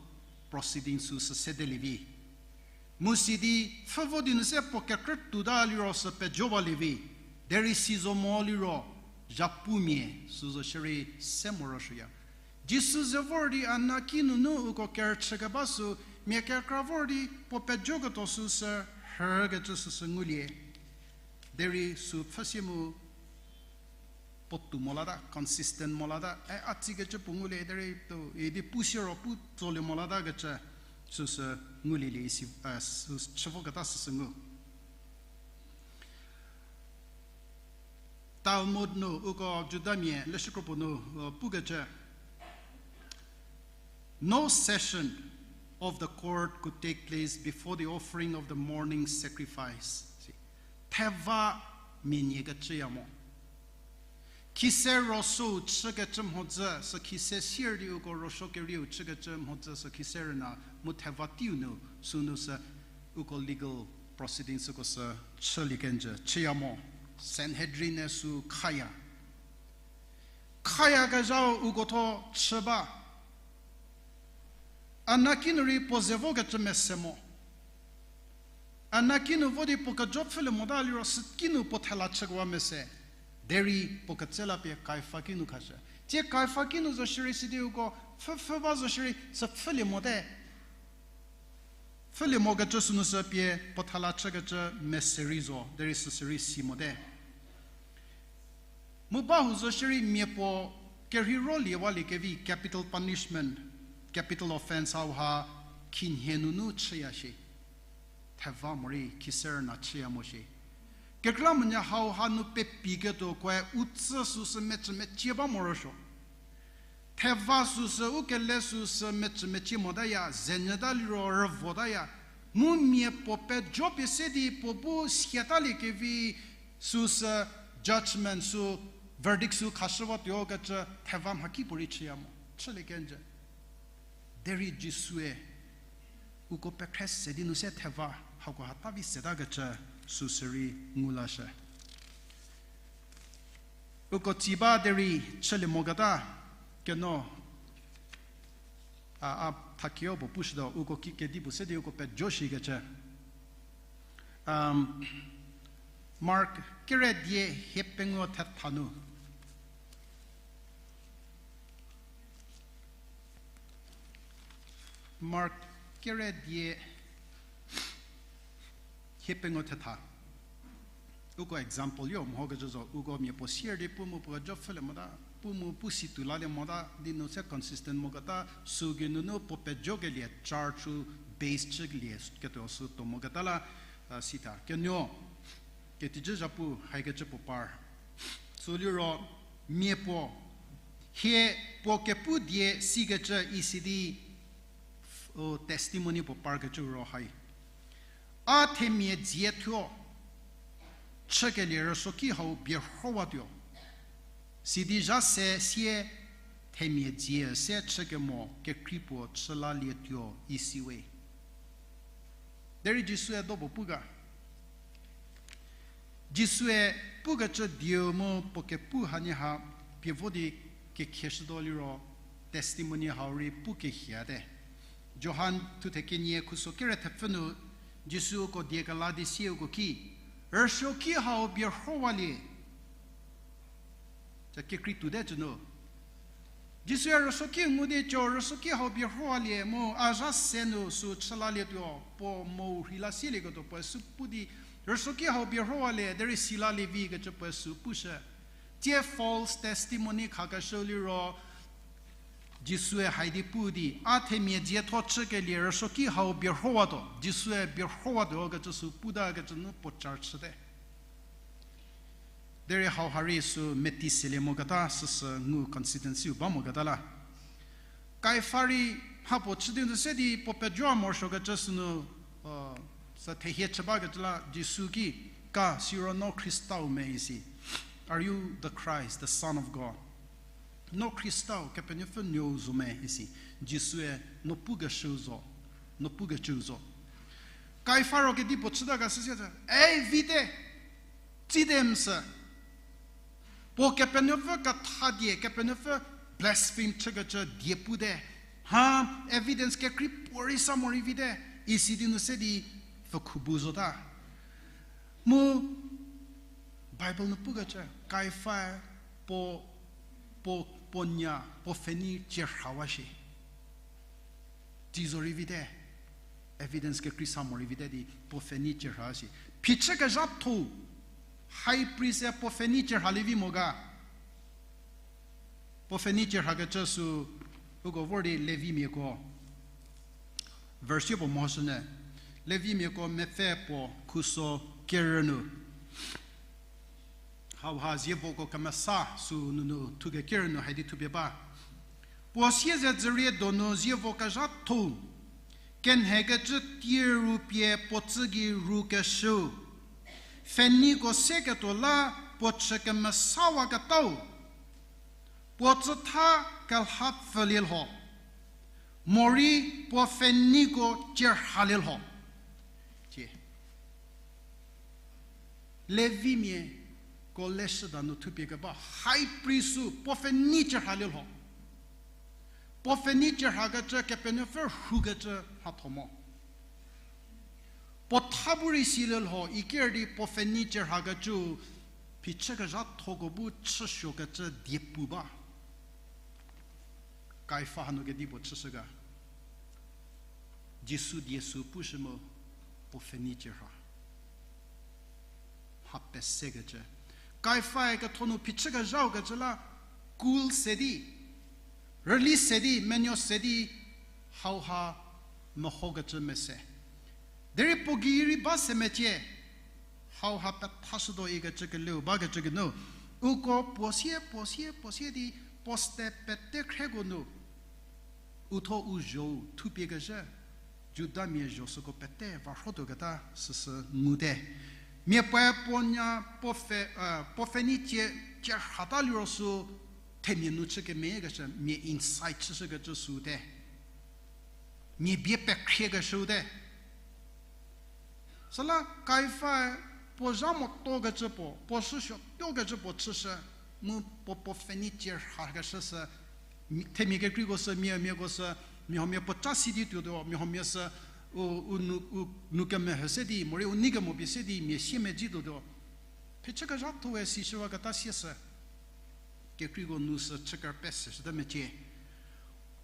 proceeding süsü sedelie vi. Mu sidi pfhü vo di nu se puo kekrütuota liro sü pejo balie vi. Derei si zo mo liro zhapumia sü zo shierei se morosuoya. Jisu ze vor di a na kinunu uko kerüchükeba sü, mia kekra vor di puo pejoketuo süsü rhükecü süsü ngulie. Derei sü pfhüsie mu puotou mo lata, consistent mo lata, e, a tsikecü puo ngulie, derei to idi pu siro pu tsolie mo latakecü süsü ngulielie isi, e, sü chü voketa süsü ngu. Talmud nu uko Judamia leshükropuo nu, e, pukecü, No session of the court could take place before the offering of the morning sacrifice. Theva mia nie kecüya mo. Khise rosuou chükecü mhodzü, sü khise sier di uko rosuo kerieu chükecü mhodzü sü khise rüna mu theva teiu nu, sünu sü uko legal proceedings süko sü chülie kenjü, chüya mo. Sanhedrin-e sü khaya. Khayakezhau uko tho chü ba. A na kinu rei puo ze vokecü mese mo. A na kinu vo di puo kejo pfhülie mota liro sü kinu puo thela chükewa mese. Derei puo ketsela pie Kaifa kinu khashü. Tsie Kaifa kinu zo shierei sidi uko pfhüpfhü ba zo shierei sü pfhülie mote. Pfhülie mokecü sünu sü pie puo thela chükecü mese rei zo, derei süsü rei si mote. Mu ba hu zo shierei mia puo kerhei rolie walie kevi capital punishment, capital offence hauha khinhie nunu chüya shie. Theva morei khise rüna chüya mo shie. Kekreilamonyü hauha nu pepiketuo koe u tsü süsü mecü mecie ba morosuo. Theva süsü u kele süsü mecü mecie motaya, zenyüta liro rüvotaya. Mu mia puo pejo pie se di puo bu siatalie kevi süsü judgment sü, verdict sü khashüwatuo kecü theva mhakipuorei chüya mo. Chülie kenjü. Derei Jisue uko pekhre se di nu se theva hako hata vi setakecü süsürei ngu lashü. Uko tsi ba derei chülie moketa, keno, a, a thakie-o puo pushütuo, uko ki kedipuo se di uko pejo shikecü. Mark kere die hie pengou thetha nu. Mark kere die hie pengou thetha. Uko example yo mehokecü zo, uko mia puo sier di pu mu puo kejo pfhülie mota, pu mu pu si tuo lalie mota, di nu se consistent moketa, sü geinunu puo pejokelie, church-u base chülie ketuo sü tuo moketa la, sitha. Kenuo, ketijü zhapu haikecü puo par. Sü liro, mia puo, hie puo kepu die sikecü isi di, testimony puo parkecü ro hai. A themia dzie thuo, chükelie rüsuoki hau bierhowatuo. Sidi zha se sie themia dzie se chükemo kekrei puo chü lalietuo isi we. Derei Jisue do puo pu ga. Jisue pukecü dieu mu puo kepu hanie ha pie vo di kekhieshütuo liro testimony hau rei pu kehiate. Johan thuthe kenie khuso kere thepfü nu Jisu uko die kela di sie uko ki, rüsuoki hau bierhowalie. Ca kekrei tuote cü nu. Jisue rüsuoki ngu di co rüsuoki hau bierhowalie mu a zha se nu sü chü lalietuo, puo mo rheila sielieketuo puoe sü pu di, rüsuoki hau bierhowalie derei si lalie vi kecü puoe sü pushü. Tsie false testimony khakeshü liro, Jisue hai di pu di, a themia dzie thuo chükelie rüsuoki hau bierhowatuo, Jisue bierhowatuo kecü sü puta kecü nu puo char chüte. Derei hau ha rei sü meti selie moketa süsü ngu consistency-u ba moketa la. Kaifa rei mhapuo chü di nu se di puo pejoa morosuokecü sünu, sü thehie chü bakecü la Jisu ki, ka siro no Khristau me isi. Are you the Christ, the Son of God? No Khristau, Kepenuopfü nuou zo me isi. Jisue no pukeshüu zo, no pukecüu zo. Kaifa ro kedipuo chüta ka süsie, ei vite, tsite msü. Puo Kepenuopfü ketha die, Kepenuopfü blaspheme chükecü die pute. Ha, evidence kekrei puorei sa morei vite, isi di nu se di pfhükhu bu zota. Mu Bible nu pukecü, Kaifae puo, puo, puo nya, puo pfhenei cie rhawa shi. Tsi zo rei vite, evidence kekrei sa morei vite di puo pfhenei cie rha shi. Phichü kezhatho, high priest-e puo pfhenei cie rhalie vi mo ga. Puo pfhenei cie rhakecü sü, uko vor di Levimiako. Verse puo mehoshünyü. Levimiako mepfü puo khuso kerü nu. Hauha zievoko kemesa sü nunu thukeker nu hai di thupie ba. Puo siezedzürie donu zievo kezhatho, kenhekecü tie ru pie puo tsü gei rukeshüu, pfheneiko seketuo la puo chü kemesawaketau, puo tsütha kelha pfülie lho, morei puo pfheneiko cie rhalie lho. Tie. Levimiako leshüda nu thupie keba high priest sü puo pfhenei cie rhalie lho. Puo pfhenei cie rhakecü Kepenuopfü rhukecü mhatho mo. Puo tha bu rei silie lho, iker di puo pfhenei cie rhakecü phichü kezhathoko bu chüsuokecü diepu ba. Kaifa hanu kedipuo chüshü ga. Jisu die sü pushü mu puo pfhenei cie rha. Mha pesekecü. Kaifae ketho nu phichü kezhaukecü la cool se di, rüli se di, menuo se di, hauha mehokecü mese. Derei puo gei rei ba se mecie. Hauha pethashütuo ikecü keleu bakecü geinu, uko puo sie, puo sie, puo sie di, puo ste pete khrieko nu, u tho u zho-u thupie kezhü, Judamia zho süko pete varhotuoketa süsü ngute. Mia puoe puo nya puo pfhe, puo pfhenei cie, cie rhata liro sü themia nu chü kemeyiekeshü, mia inside chüshükecü süte. Mia bie pekhriekeshüte. Süla Kaifae Puo zha motuokecü puo, puo shüsuo tuokecü puo chüshü, mu puo puo pfheni cie rhakeshü sü, mi-, themia kekreiko sü, mia miako sü, mia huomia puo ca si di tuotuo, mia huomia sü, u, u nu, u nu kemeho se di, morei u nei kemo pie se di, mia siemedzi tuotuo. Phichükezhatho-e sishüwaketa sie sü. Kekreiko nu sü chüker pese shüte mecie.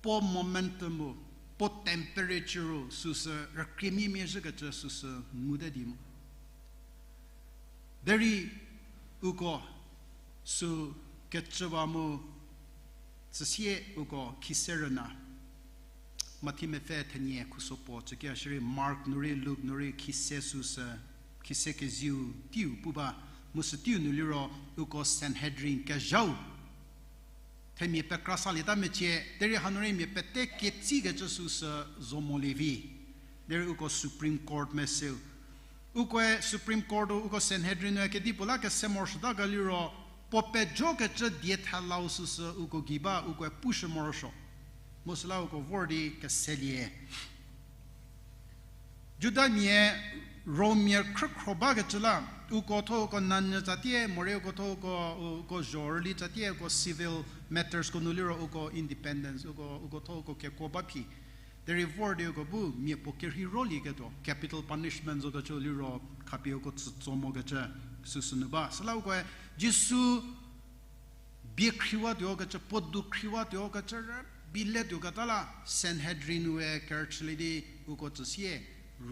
Puo momentum-u, puo temperature-u süsü rükriemiemia zhükecü süsü nguta di mo. Derei uko sü kecüwa mu tsüsie uko khise rüna. Mathi mepfü thenie khuso puo tsükia shierei Mark nu rei Luke nu rei khise süsü, khise kezieu teiu pu ba, mu sü teiu nu liro uko Sanhedrin kezhau themia pekra salieta mecie, derei hanu rei mia pete ketsikecü süsü zo molie vi. Derei uko Supreme Court meseu. Ukoe Supreme Court-u uko Sanhedrin-e kedipuo la kese morosuota ga liro, puo pejokecü die thelau süsü uko gei ba ukoe pushü morosuo. Mu süla uko vor di keselie. Judamia, Rommia khrükhro bakecü la, uko tho uko nanyü tsatie, morei uko tho uko, uko zho rüli tsatie, uko civil mattersko nu liro uko independence, uko, uko tho uko kekuo ba phi. Derei vor di uko bu mia puo kerhei rolieketuo, capital punishment zokecü liro khapie uko tsütso mokecü süsü nu ba. Süla ukoe Jisu bie khriwatuokecü, puo du khriwatuokecü rübei letuoketa la, Sanhedrin-e kerüchülie di uko tsüsie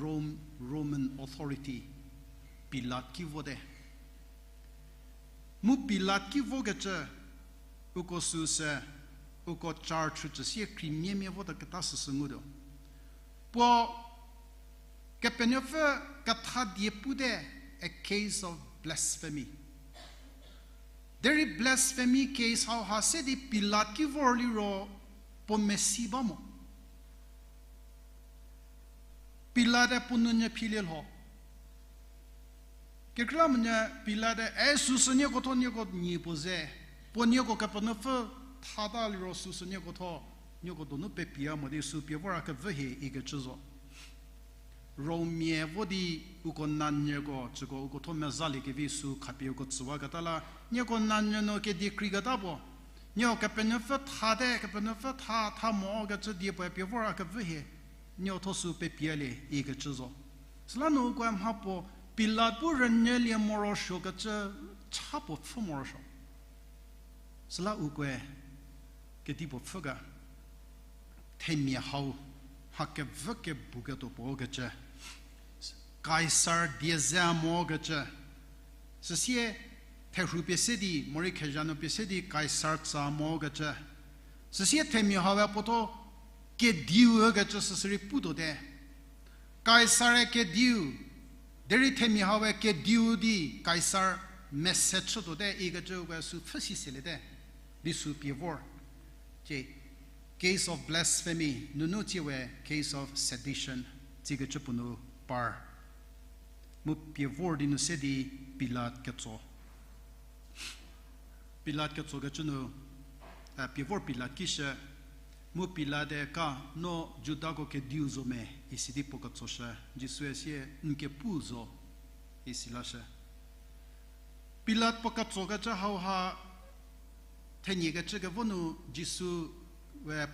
Rom-, Roman authority, Pilat ki vote. Mu Pilat ki vokecü, uko süsü, uko char chütsü sie kri miemia votaketa süsü ngutuo. Puo Kepenuopfü ketha die pute, a case of blasphemy. Derei blasphemy case hauha se di Pilat ki vor liro puo mesi ba mo. Pilate puo nou nyü philie lho. Kekreilamonyü Pilate, e süsü nieko tho nieko nyi puo ze, puo nieko Kepenuopfü thata liro süsü nieko tho, nieko donu pepia mo di sü pie vor a kevü hie ikecü zo. Romia vo di uko nanyüko, tsüko uko tho mezalie kevi sü khapie uko tsüwaketa la, nieko nanyü nu kedi kreiketa puo, nieko Kepenuopfü thate, Kepenuopfü tha, tha mokecü die puoe pie vor a kevü hie, nieko tho sü pepialie ikecü zo. Süla nu ukoe mha puo Pilat bu rünyülie morosuokecü cha puo pfhü morosuo. Süla ukoe kedipuo pfhü ga, themia hau mha kevü kebu ketuo puo kecü, Kaisar die ze mokecü, süsie therhu pie se di, morei khezha nu pie se di Kaisar tsa mokecü, süsie themia haue puo tho kediu ükecü süsü rei putuote. Kaisare kediu, derei themia haue kediu di Kaisar mese chütuote ikecü ukoe sü pfhü si seliete, di sü pie vor. Tie, case of blasphemy nunu tsiewe case of sedition, tsikecü puo nu par. Mu pie vor di nu se di Pilat ketso. Pilat ketsokecü nu, a, pie vor Pilat kishü, mu Pilate ka, no Judako kediu zo me, isi di puo ketsoshü, Jisue sie, n kepu zo, isi lashü. Pilat puo ketsokecü hauha thenie kecü kevo nu Jisue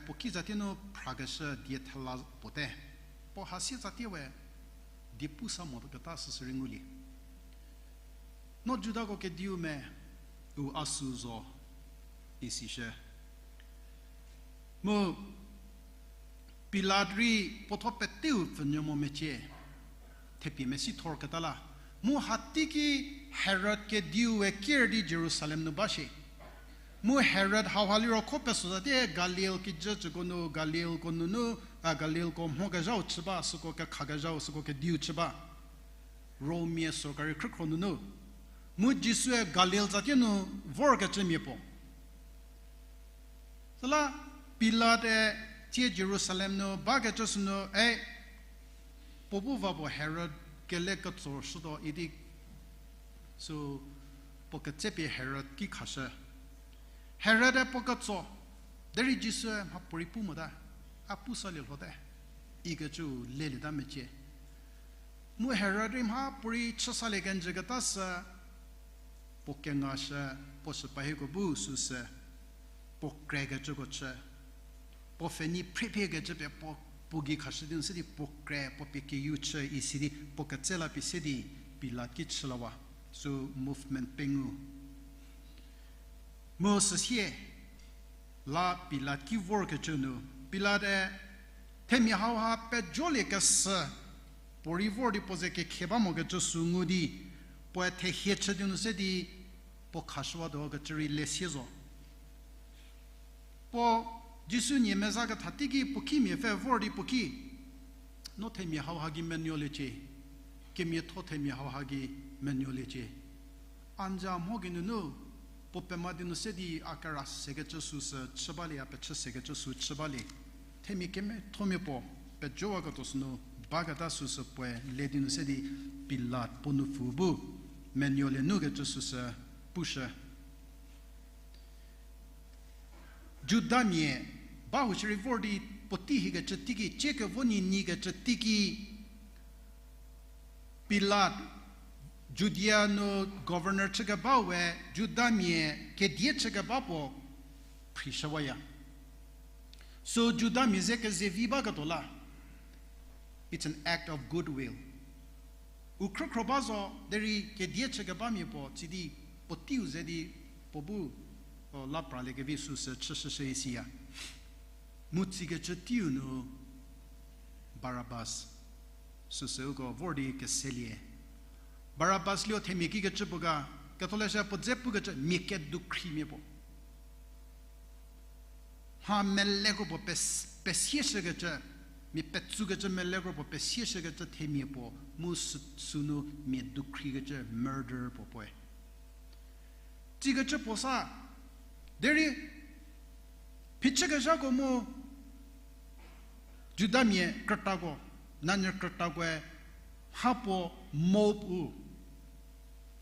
puo ki zatie nu phrakeshü die thela puote. Puo hasie zatie we die pu sa moketa süsü rei ngulie. No Judako kediu me, u a sü zo, isishü. Mu Pilat rei puotho peteu pfünyü mo mecie, thepie mesi thorketa la. Mu hateiki Herod kediu we kier di Jerusalem nu ba shie. Mu Herod hauha liro kho peso zatie Galil kijü cüko nu, Galilko nunu, a, Galilko mhokezhau chü ba, süko kekhakezhau, süko kediu chü ba. Romia sorkari khrükhro nunu. Mu Jisue Galil zatie nu vorkecü mia puo. Süla Pilate tsie Jerusalem nu bakecü sünu, e, puo bu va puo Herod kele ketso shütuo idi sü puo ketsepie Herod ki khashü. Herode puo ketso, derei Jisue mhapuorei pu mota, a pu salie lhote, ikecü lelieta mecie. Mu Herod rei mha puorei chü salie kenjü keta sü, puo kengashü, puo shüpa hieko bu süsü, puo krekecüko chü, puo pfhenei phriephiekecü pie puo, puo gei khashü di nu se di puo kre, puo pie keyu chü isi di puo ketse la pie se di Pilat ki chü lawa, sü movement pengou. Mu süsie la Pilat ki vorkecü nu, Pilat-e themia hauha pejolie kesü, puo rei vor di puo ze kekhie ba mokecü sü ngu di, puoe thehie chü di nu se di puo khashüwatuo kecü rei lesie zo. Puo Jisu nie meza ketha teiki puo kimia pfü vor di puo ki, no themia hauha gei menuoliecie, kemiatho themia hauha gei menuoliecie. A n za mho geinunu, puo pema di nu se di a kera sekecü süsü chü balie, a pechü sekecü sü chü balie. Themia kemiathomia puo pejowaketuo sünu baketa süsü puoe le di nu se di Pilat puo nupfu bu menuolie nukecü süsü pushü. Judamia bahurei vor di puotei hiekecü teiki, ciekevo nyi nyikecü teiki, Pilat, Judia nu governor chükebau we Judamia kedie chükeba puo phrishüwaya. Sü Judamia ze kezevi baketuo la, it's an act of goodwill. U khrükhro ba zo derei kedie chükebamia puo tsidi puoteiu ze di puo bu, o, la praliekevi süsü chüshüshü isiya. Mu tsikecü teiu nu Barabas süsü uko vor di keselie. Barabas lio themia kikecü puo ga, ketholeshü puo dze pukecü mia kedukhrimia puo. Mha melekro puo pes-, pesieshükecü, mia petsukecü melekro puo pesieshükecü themia puo, mu sü-, sünu mia dukhrikecü murder puo puoe. Tsikecü puo sa, derei phichükezhako mu Judamia krütako, nanyü krütakoe mha puo mob-u,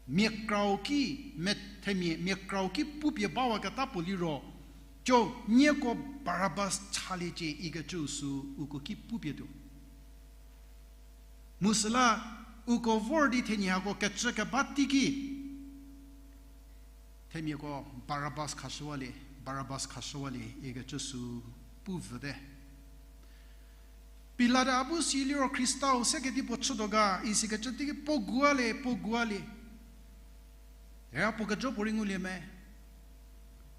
mia krau ki, me-, themia mia krau ki pupie bawaketa puo liro, co nieko Barabas chaliecie ikecü sü uko ki pupie tuo. Mu süla uko vor di thenie hako kecü keba teiki, themiako Barabas khashüwalie, Barabas khashüwalie ikecü sü pu vüte. Pilat-e a bu si liro Khristau sekedi puo chütuo ga isikecü teiki puo gualie, puo gualie. Hera puo kejo puo rei ngulie me.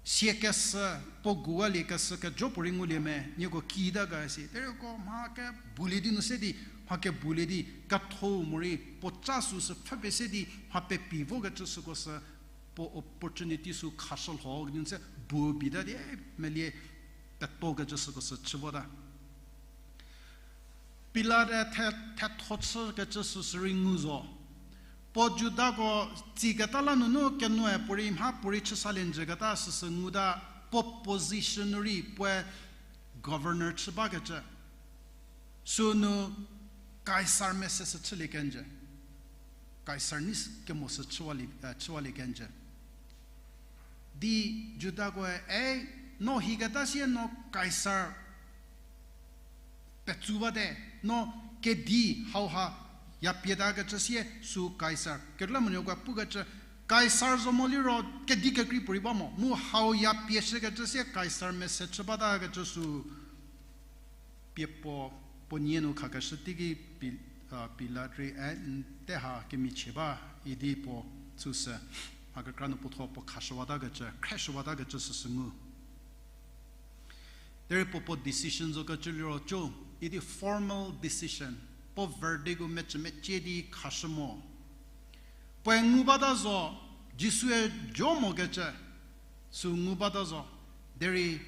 Siakeshü, puo gualie keshü kejo puo rei ngulie me, nieko kita ga si. Derei uko mha keboulie di nu se di, mha keboulie di, ketho morei puo ca süsü pfhüpie se di mha pepi vokecü süko sü, puo opportunity sü khashü lho di nu se bu bita di, e, melie petokecü süko sü chü vota. Pilat-e the-, thetho chükecü süsü rei ngu zo. Puo Judako tsiketa la nunu kenoe puo rei mha puorei chü salie njüketa süsü nguta, puo position nu rei puoe governor chü bakecü. Sünu Kaisar mese sü chülie kenjü. Kaisar nei kemo sü chüwalie, eh, chüwalie kenjü. Di Judakoe, e, no hiketa sie no Kaisar petsu bate, no kedi hauha ya pietakecü sie sü Kaisar. Kekreilamonyüko pukecü, Kaisar zo mo liro kedi kekrei puorei ba mo, mu hau ya pieshükecü sie Kaisar mese chü batakecü sü pie puo, puo nie nu khakeshü teiki Pi-, a, Pilat rei, e, n te ha kemichie ba idi puo süsü, mha kekra nu puotho puo khashüwatakecü, khreshüwatakecü süsü ngu. Derei puo puo decision zokecü liro co, idi formal decision, puo verdictko mecü mecie di khashü mo. Puoe ngu bata zo, Jisue jo mokecü, sü ngu bata zo, derei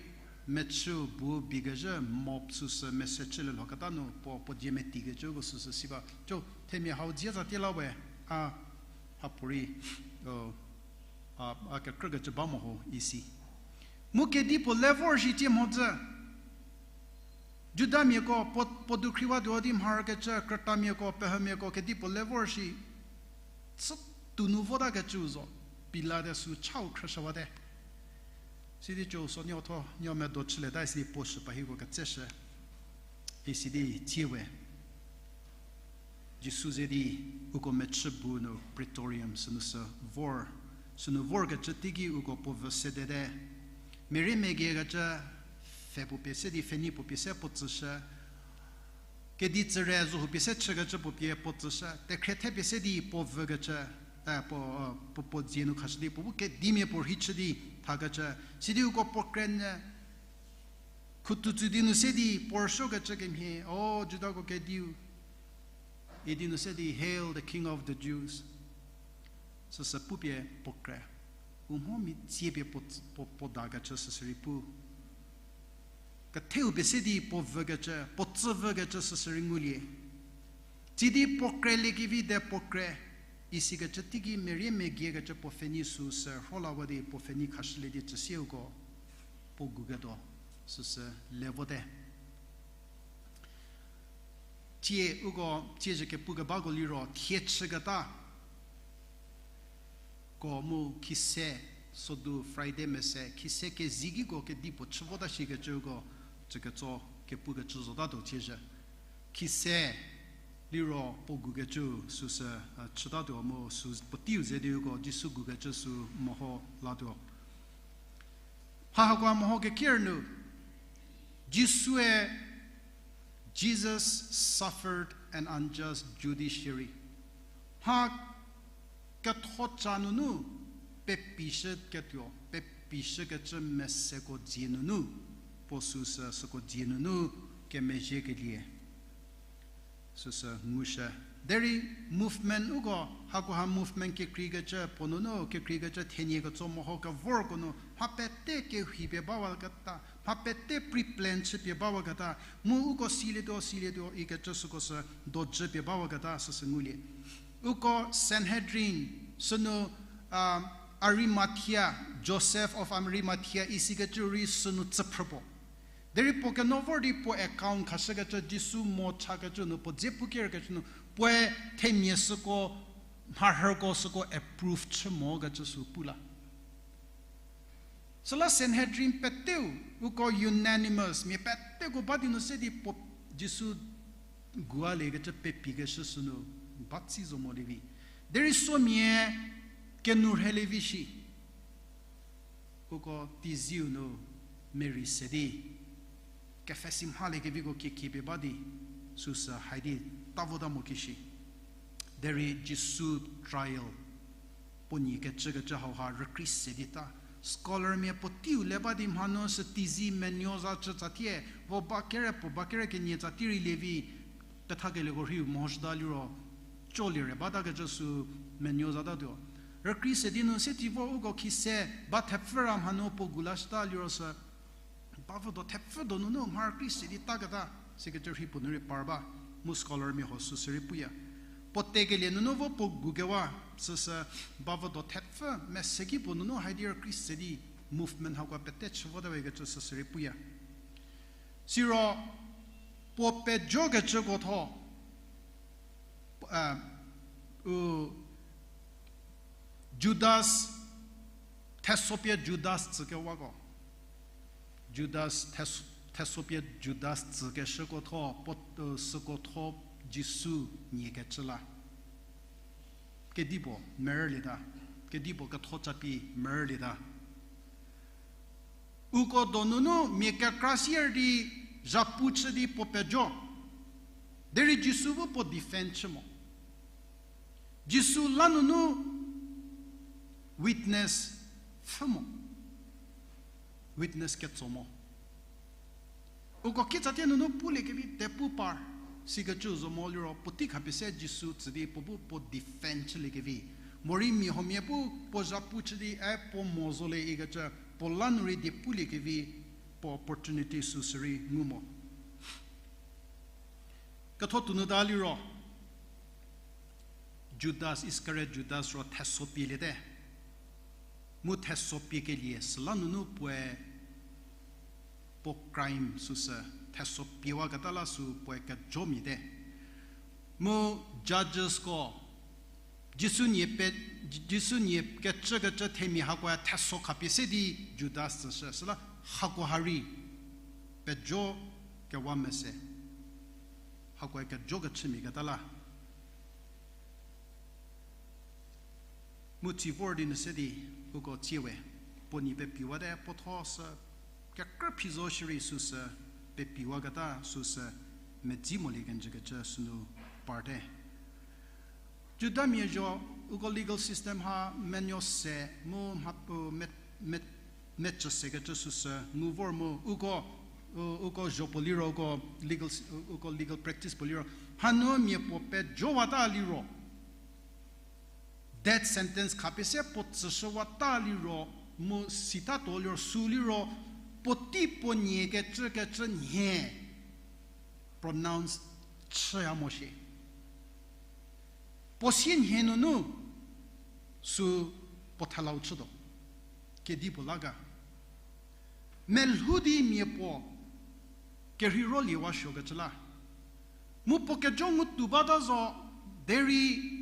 mechüu bu bikecü mob süsü mese chülie lhoketa nu puo, puo dzie metikecüko süsü si ba. Co, themia hau dzie za tie la we, a, a puorei, o, a, a kekrükecü ba mo ho isi. Mu kedipuo le vor shi tie mhodzü. Judamiako puo, puo dukhriwatuo di mharkecü, krütamiako, pehümiako kedipuo le vor shi. Chü tounu votakecüu zo, Pilate sü chau khrüshüwate. Sidi co so niotho, nio medo chülieta isidi puo shüpa hiko ketseshü. Isidi tsie we. Jisu ze di uko mechü bu nu praetorium sünu sü vor, sünu vorkecü teiki uko puo vü sedete. Merie megiekecü pfhe puo pie se di pfhenei puo pie se puo tsüshü. Kedi tsüre zohu pie se chükecü puo pie puo tsüshü. Tekhrie the pie se di puo vükecü, eh, puo, puo, puo dzie nu khashü di puo bu kedimia puo rhei chü di thakecü. Sidi uko puo kre nyü, khutu tsü di nu se di puo rüsuokecü kemhie, O Judako kediu, idi nu se di, Hail the King of the Jews. Süsü pupie puo kre. U mho mia tsie pie puo, puo, puo dakecü süsü rei pu. Ketheu pie se di puo vükecü, puo tsü vükecü süsü rei ngulie. Tsidi puo kreliekevi de puo kre, isikecü teiki merie megiekecü puo pfhenei süsü rhola vo di puo pfhenei khashülie di tsüsie uko puo guketuo süsü le vote. Tsie uko tsiezhü kepukebako liro thie chüketa ko mu khise, sodu Friday mese khise kezei kiko kedipuo chü vota shikecü uko tsüketso kepukecü zotatuo tsiezhü. Khise liro puo gukecü süsü, a, chütatuo mu sü puoteiu ze di uko Jisu gukecü sü meho latuo. Mha hakoa meho keker nu, Jisue, Jesus suffered an unjust judiciary. Mha kethoca nunu pepishüketuo, pepishükecü meseko dzie nunu, puo süsü süko dzie nunu kemezhiekelie süsü ngushü. Derei movement uko, hakoha movement kekreikecü puo nunu kekreikecü thenie ketso meho kevorko nu mha pete kehei pie bawaketa, mha pete pre-plan chü pie bawaketa, mu uko silietuo, silietuo ikecü süko sü dojü pie bawaketa süsü ngulie. Uko Sanhedrin, sünu, a, Arimathea, Joseph of Arimathea isikecü rei sünu tsüphrü puo. Derei puo keno vor di puo account khashükecü Jisu mo chakecü nu, puo dze pu kerkecü nu, puoe themia süko, mharhüko süko approve chü mokecü sü pu la. Süla Sanhedrin peteu, uko unanimous, mia peteko ba di nu se di puo Jisu gualiekecü pepikeshü sünu, ba tsi zo molie vi. Derei somia kenu rhelie vi shi. Uko teiziu nu merei se di, kepfhesi mhaliekeviko kiekie pie ba di, süsü hai di ta vota mo kishi. Derei Jisu trial, puo nie kecükecü hauha rükrei se di ta. Scholarmia puoteiu le ba di mhanu sü teizi menuo za chü tsatie, vo ba kere puo ba kere kenie tsatie rei lie vi, pethakelieko rhiu mehoshüta liro, colie re batakecü sü menuo zatatuo. Rükrei se di nu se ti vo uko khise ba thepfü ra mhanu puo gu lashüta liro sü, ba vüdo thepfü do nunu mha rükrei se di taketa, sikecü rhi puo nu rei par ba, mu scholarmia ho süsü rei puya. Puo tekelie nunu vo puo gukewa, süsü ba vüdo thepfü meseki puo nunu hai di rükrei se di movement hako pete chü vota wekecü süsü rei puya. Siro puo pejokecüko tho, a, u, Judas, thesopie Judas tsükewako. Judas, thes-, thesopie Judas tsükeshüko tho, puo, u, süko tho Jisu nie kecü la. Kedipuo merülieta, kedipuo ketho capi merülieta. Uko donunu mia kekra sier di zhapu chü di puo pejo. Derei Jisu bu puo defend chü mo. Jisu la nunu witness pfhü mo. Witness ketso mo. Uko kitsatie nunu puliekevi te pu par, sikecü zo mo liro puotei khapie se Jisu tsü di puo bu puo defend chüliekevi. Morei mia huomia bu puo zhapu chü di, e, puo mo zo le ikecü, puo la nu rei die puliekevi, puo opportunity süsü rei ngu mo. Ketho tuonuta liro, Judas Iskariot Judas ro thesopie liete. Mu thesopie kelie süla nunu puoe puo crime süsü thesopie waketa la sü puoe kejo mia te. Mu judgesko, Jisu nie pe, Jisu nie kecükecü themia hakoe theso khapie se di Judas tsüshü, süla hakoha rei pejo kewa mese. Hakoe kejokechü mia keta la. Mu tsi vor di nu se di, uko tsiewe, puo nie pepiwate, puo tho sü, kekrü phi zo shierei süsü, pepiwaketa süsü, medzi molie kenjü kecü sünu parte. Judamia zo, uko legal system ha menuo se mu mha, u, me, me, mecü sekecü süsü ngu vor mu, uko, u, uko zho puo liro, uko legal, uko legal practice puo liro, hanu mia puo pejowata liro, death sentence khapie se puo tsüshüwata liro, mu sitatuo liro, sü liro, puotei puo nie kecü kecü nhie pronounce chüya mo shie. Puo sie nhie nunu sü puo thelau chütuo. Kedipuo la ga. Melhou di mia puo kerhei rolie wa suokecü la. Mu puo kejo ngu tuo bata zo, derei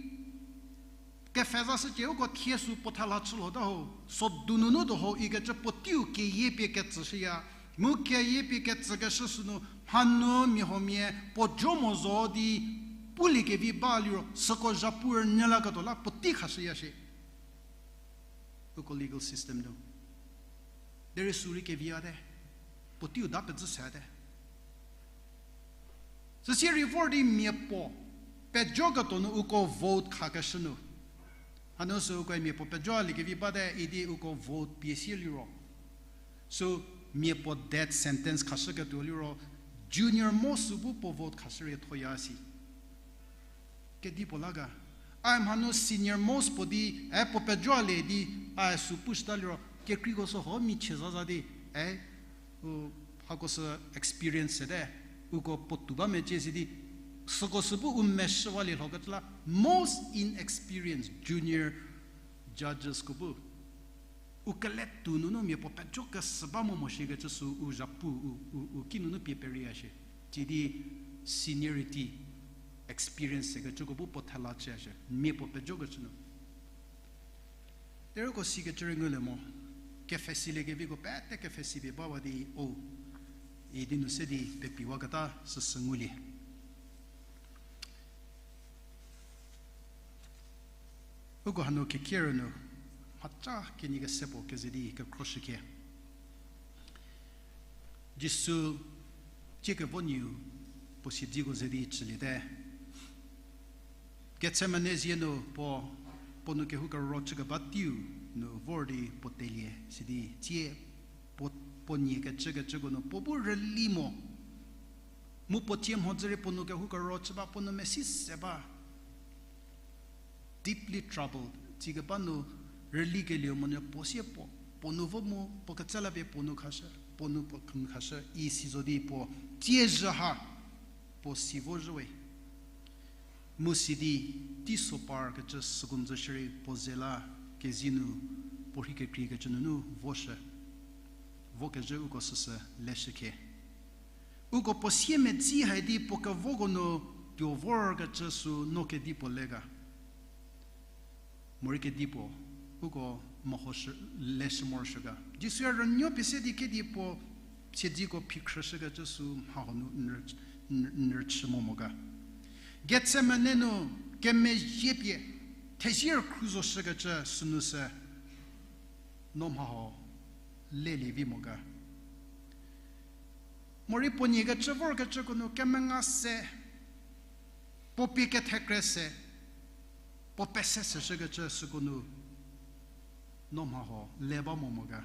kepfhezashücie uko thie sü puo thela chülhota ho, sodu nunu tuo ho ikecü puoteiu keyie pie ketsüshüya, mu keyie pie ketsükeshü sünu, mhanu mia huomia puo jo mo zo di, pulie kevi ba liro, süko zhapu rünyü laketuo la puotei khashüya shie. Uko legal system nu. Derei sü rei kevi ate, puoteiu da pezhü se ate. Süsie rei vor di mia puo pejoketuo nu uko vote khakeshü nu. Hanu sü uko mia puo pejoaliekevi bate idi uko vote pie sie liro. Sü mia puo death sentence khashüketuo liro, junior most sü bu puo vote khashü rei thoya si. Kedipuo la ga. A mhanu senior most puo di, e puo pejoalie di, a sü pushüta liro, kekreiko sü ho michie zaza di, e, u, hako sü experience sete, uko puotou ba mecie si di, süko sü bu u meshüwalie lhokecü la, most inexperienced junior judgesko bu. U keletou nunu mia puo pejo kesü ba mo mo shikecü sü u zhapu u, u, u ki nunu pie peria shie. Sidi seniority, experience sekecüko bu puo thela chüya shie. Mia puo pejokecü nu. Derei uko sikecü rei ngulie mo. Kepfhesilie keviko pete kepfhesipie bawa di o. Idi nu se di pepiwaketa süsü ngulie. Uko hanu kekieru nu, mhaca kenie kese puo keze di kekhroshükhie. Jisu, tsie kevo niu, puo siedziko ze di chüliete. Getsemane zie nu puo, puo nou kehou kerüro chükeba teiu nu vor di puo telie, sidi tsie puo, puo nie kecükecüko nu puo bu rüli mo. Mu puo tsie mhodzü rei puo nou kehou kerüro chü ba, puo nou mesi se ba. Deeply troubled, tsikeba nu rüli kelieu monyü puo sie puo, puo nou vo mu, puo ketsela pie puo nou khashü, puo nou puo khashü, isi zo di puo, tsie zhü ha, puo si vozhüwe. Mu sidi, teiso parkecü süko nu zo shierei puo ze la, kezie nu, puo rhei kekreikecü nunu voshü, vokezhü uko süsü leshükhie. Uko puo siemedzi hai di puo kevoko nu tuo vorkecü sü no kedipuo le ga. Morei kedipuo, uko mehoshü, leshü morosuo ga. Jisue rünuo pie se di kedipuo siedziko phikhrüshükecü sü mhaho nu n rü, n rü, n rüchü mo mo ga. Getsemane nu kemezhie pie, thezie rükhru zoshükecü sünu sü no mhaho lelie vi mo ga. Morei puo nie kecü vorkecüko nu kemenga se, puo pie kethekre se, puo pese seshükecü süko nu no mhaho le ba mo mo ga.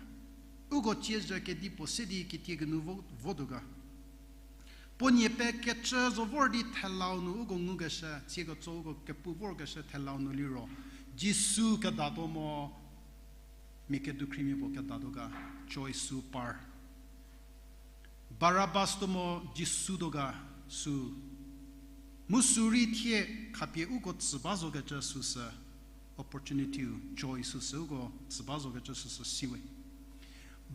Uko tsiezhü kedipuo se di kitiekinu vo, votuo ga. Puo nie pie kecü zo vor di thelau nu uko ngukeshü, tsie ketso uko kepu vorkeshü thelau nu liro, Jisu kedatuo mo, mia kedukhrimia puo kedatuo ga, choice sü par. Barabas tuo mo Jisu tuo ga sü. Mu sü rei thie khapie uko tsü ba zokecü süsü, opportunity-u, choice süsü uko tsü ba zokecü süsü siwe.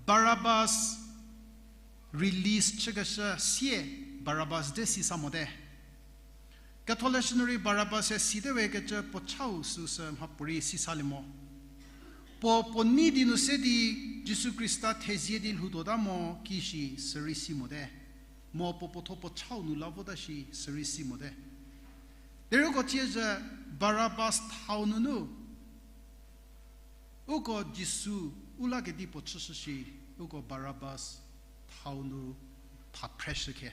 Barabas release chükeshü sie, Barabas de si sa mote. Ketholeshü nu rei Barabas-e site we kecü puo chau süsü mhapuorei si salie mo. Puo puo nei di nu se di Jisu Khrista thezie di lhoutuota mo ki shi sürei si mote. Mo puo puotho puo chau nu la vota shi sürei si mote. Derei uko tsiezhü Barabas thau nunu Uko Jisu u la kedipuo chüshü shi, uko Barabas thau nu tha phreshü khe.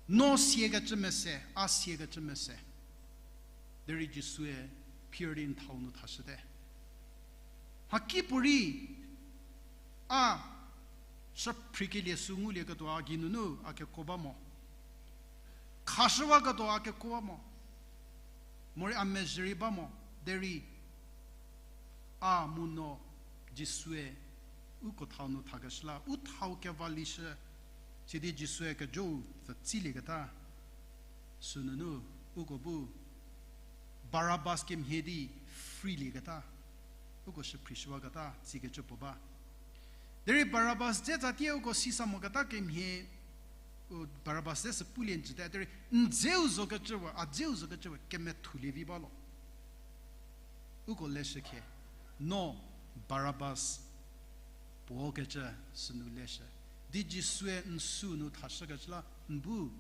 No siakecü mese, a siakecü mese. Derei Jisue phir di n thau nu thashüte. Mhakipuorei a shüphrikelie sü ngulieketuo a geinunu a kekuo ba mo. Khashüwaketuo a kekuo ba mo. Morei a mezhü rei ba mo. Derei a mu no Jisue uko thau nu thakeshü la, u thau keva lishü, sidi Jisue kejou pfü tsilieketa. Sünunu uko bu Barabas kemhie di freelieketa, uko shüphrishüwaketa tsikecü puo ba. Derei Barabas dze tsatie uko sisa moketa kemhie, u Barabas dze sü pulie njüte, derei n dzeu zokecüwe, a dzeu zokecüwe kemethulie vi ba lo. Uko leshü khe, no Barabas puo kecü sünu leshü. Di Jisue n sü nu thashükecü la n bu,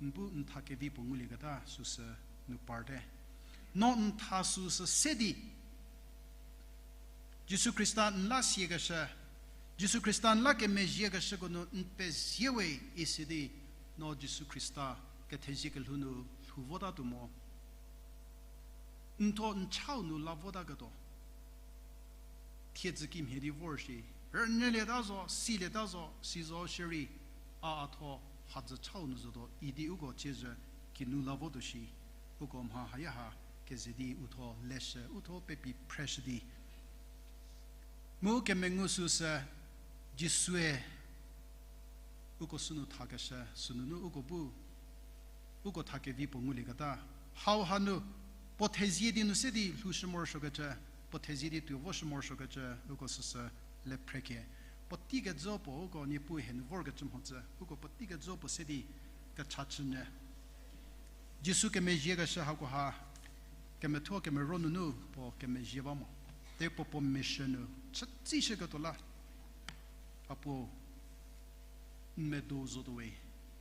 n bu n tha kevi puo ngulieketa süsü nu parte. No n tha süsü se di Jisu Khrista n la siakeshü, Jisu Khrista n la kemezhiekeshüko nu n pezie we isi di, no Jisu Khrista kethezie kelhou nu lhou votatuo mo. N tho n chau nu la votaketuo. Thiedzü kimhie di vor shi, rünyülieta zo, silieta zo, si zo shierei, a a tho hadzü chau nu zotuo idi uko ciezhü kinu la votuo shi, uko mha haya ha keze di u tho leshü, u tho pepi phreshü di. Mu kemengu süsü Jisue uko sünu thakeshü, sünunu uko bu, uko tha kevi puo ngulieketa. Hau hanu, puo thezie di nu se di lhoushü morosuokecü, puo thezie di tuo voshü morosuokecü, uko süsü le phrekie. Puotei kejü puo uko Niepuu hie nu vorkecü mhodzü, uko puotei kejü puo se di kecha chünyü. Jisu kemezhiekeshü hakoha, kemethuo kemero nunu puo kemezhie ba mo. Te puo puo mission nu chütsishüketuo la, a puo n medo zotuo we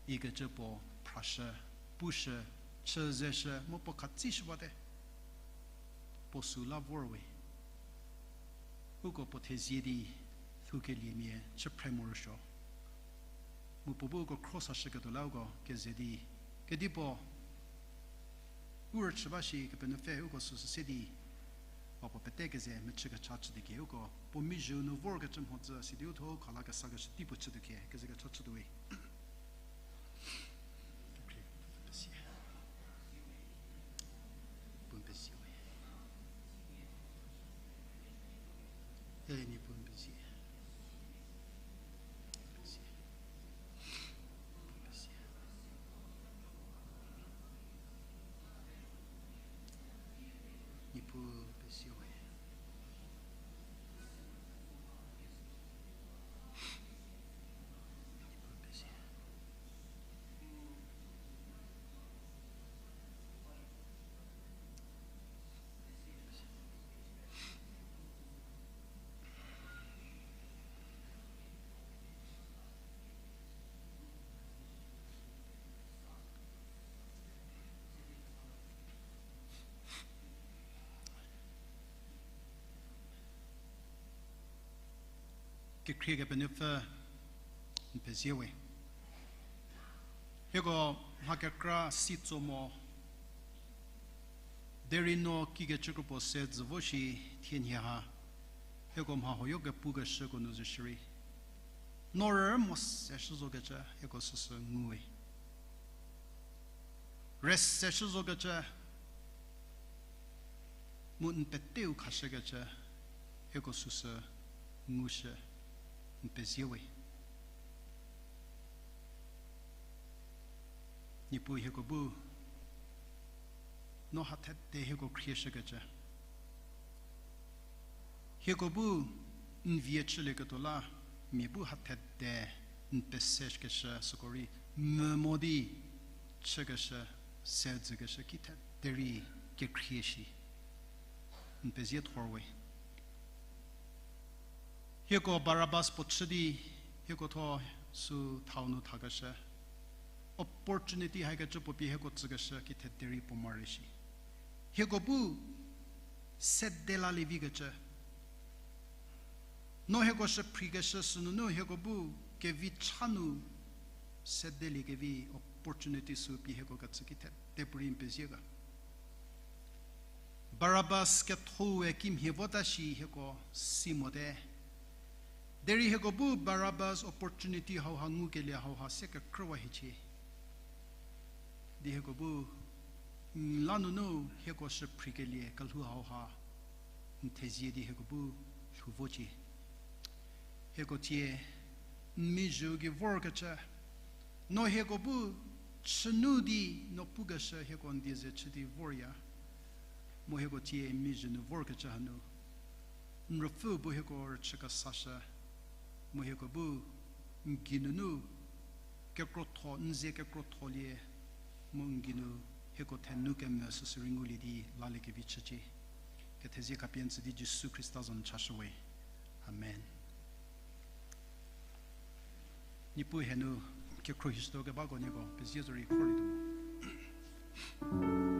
ikecü puo phrashü, pushü, chü zeshü, mu puo khatsishü bate. Puo süla vor we. Uko puo thezie di lhoukeliemia chü phre morosuo. Mu puo bu uko cross hashüketuo la uko keze di, kedipuo u rüchü ba shi Kepenuopfü uko süsü se di, a puo pete keze mechü kecha chü di kie uko puo mizhü nu vorkecü mhodzü sidi u tho khalakesa keshü tei puo chütuo kie keze kecha chütuo we. Niepuu pezie we. Kekhrie Kepenuopfü, n pezie we. Hieko mha kekra si tso mo, derei no kikecü kropuo se dzü vo shi thienhie ha, hieko mha huoyo kepukeshüko nu zo shierei, no rü mo se shü zokecü hieko süsü ngu we. Rüse shü zokecü, mu n peteu khashükecü, hieko süsü ngushü, n pezie we. Niepuu hieko bu, no hathede hieko khrieshükecü. Hieko bu n vie chülieketuo la, mia bu hathede n pesekeshü süko rei, mvü mo di chükeshü, se dzükeshü kithede rei kekhrie shi. N pezie thor we. Hieko Barabas puo chü di, hieko tho sü thau nu thakeshü. Opportunity haikecü puo pie hieko tsükeshü kithede rei puo mare shi. Hieko bu sede lalie vikecü. No hieko shüphrikeshü sünunu hieko bu kevi cha nu sedeliekevi opportunity sü pie hieko kecü ki thete puorei n pezie ga. Barabas kethoue kimhie vota shi hieko si mote. Derei hieko bu Barabas opportunity hauha ngukelie hauha se kekrüwa hiecie. Di hieko bu n la nunu hieko shüphrikelie kelhou hauha n thezie di hieko bu lhou vocie. Hieko tsie n mizhü gei vorkecü, no hieko bu chünu di no pukeshü hieko n die ze chü di vorya. Mu hieko tsie n mizhü nu vorkecü hanu n ruopfü bu hieko rüchü kesashü. Mu hieko bu n geinunu kekrotho, n ze kekrotholie, mu n geinu hieko thenou kemvü süsü rei ngulie di laliekevi chücie. Kethezie khapie n tsü di Jisu Khrista za nu chashüwe. Amen. Niepuu hie nu kekhruohi shütuo kebako nieko pezie zorei khorlietuo mo.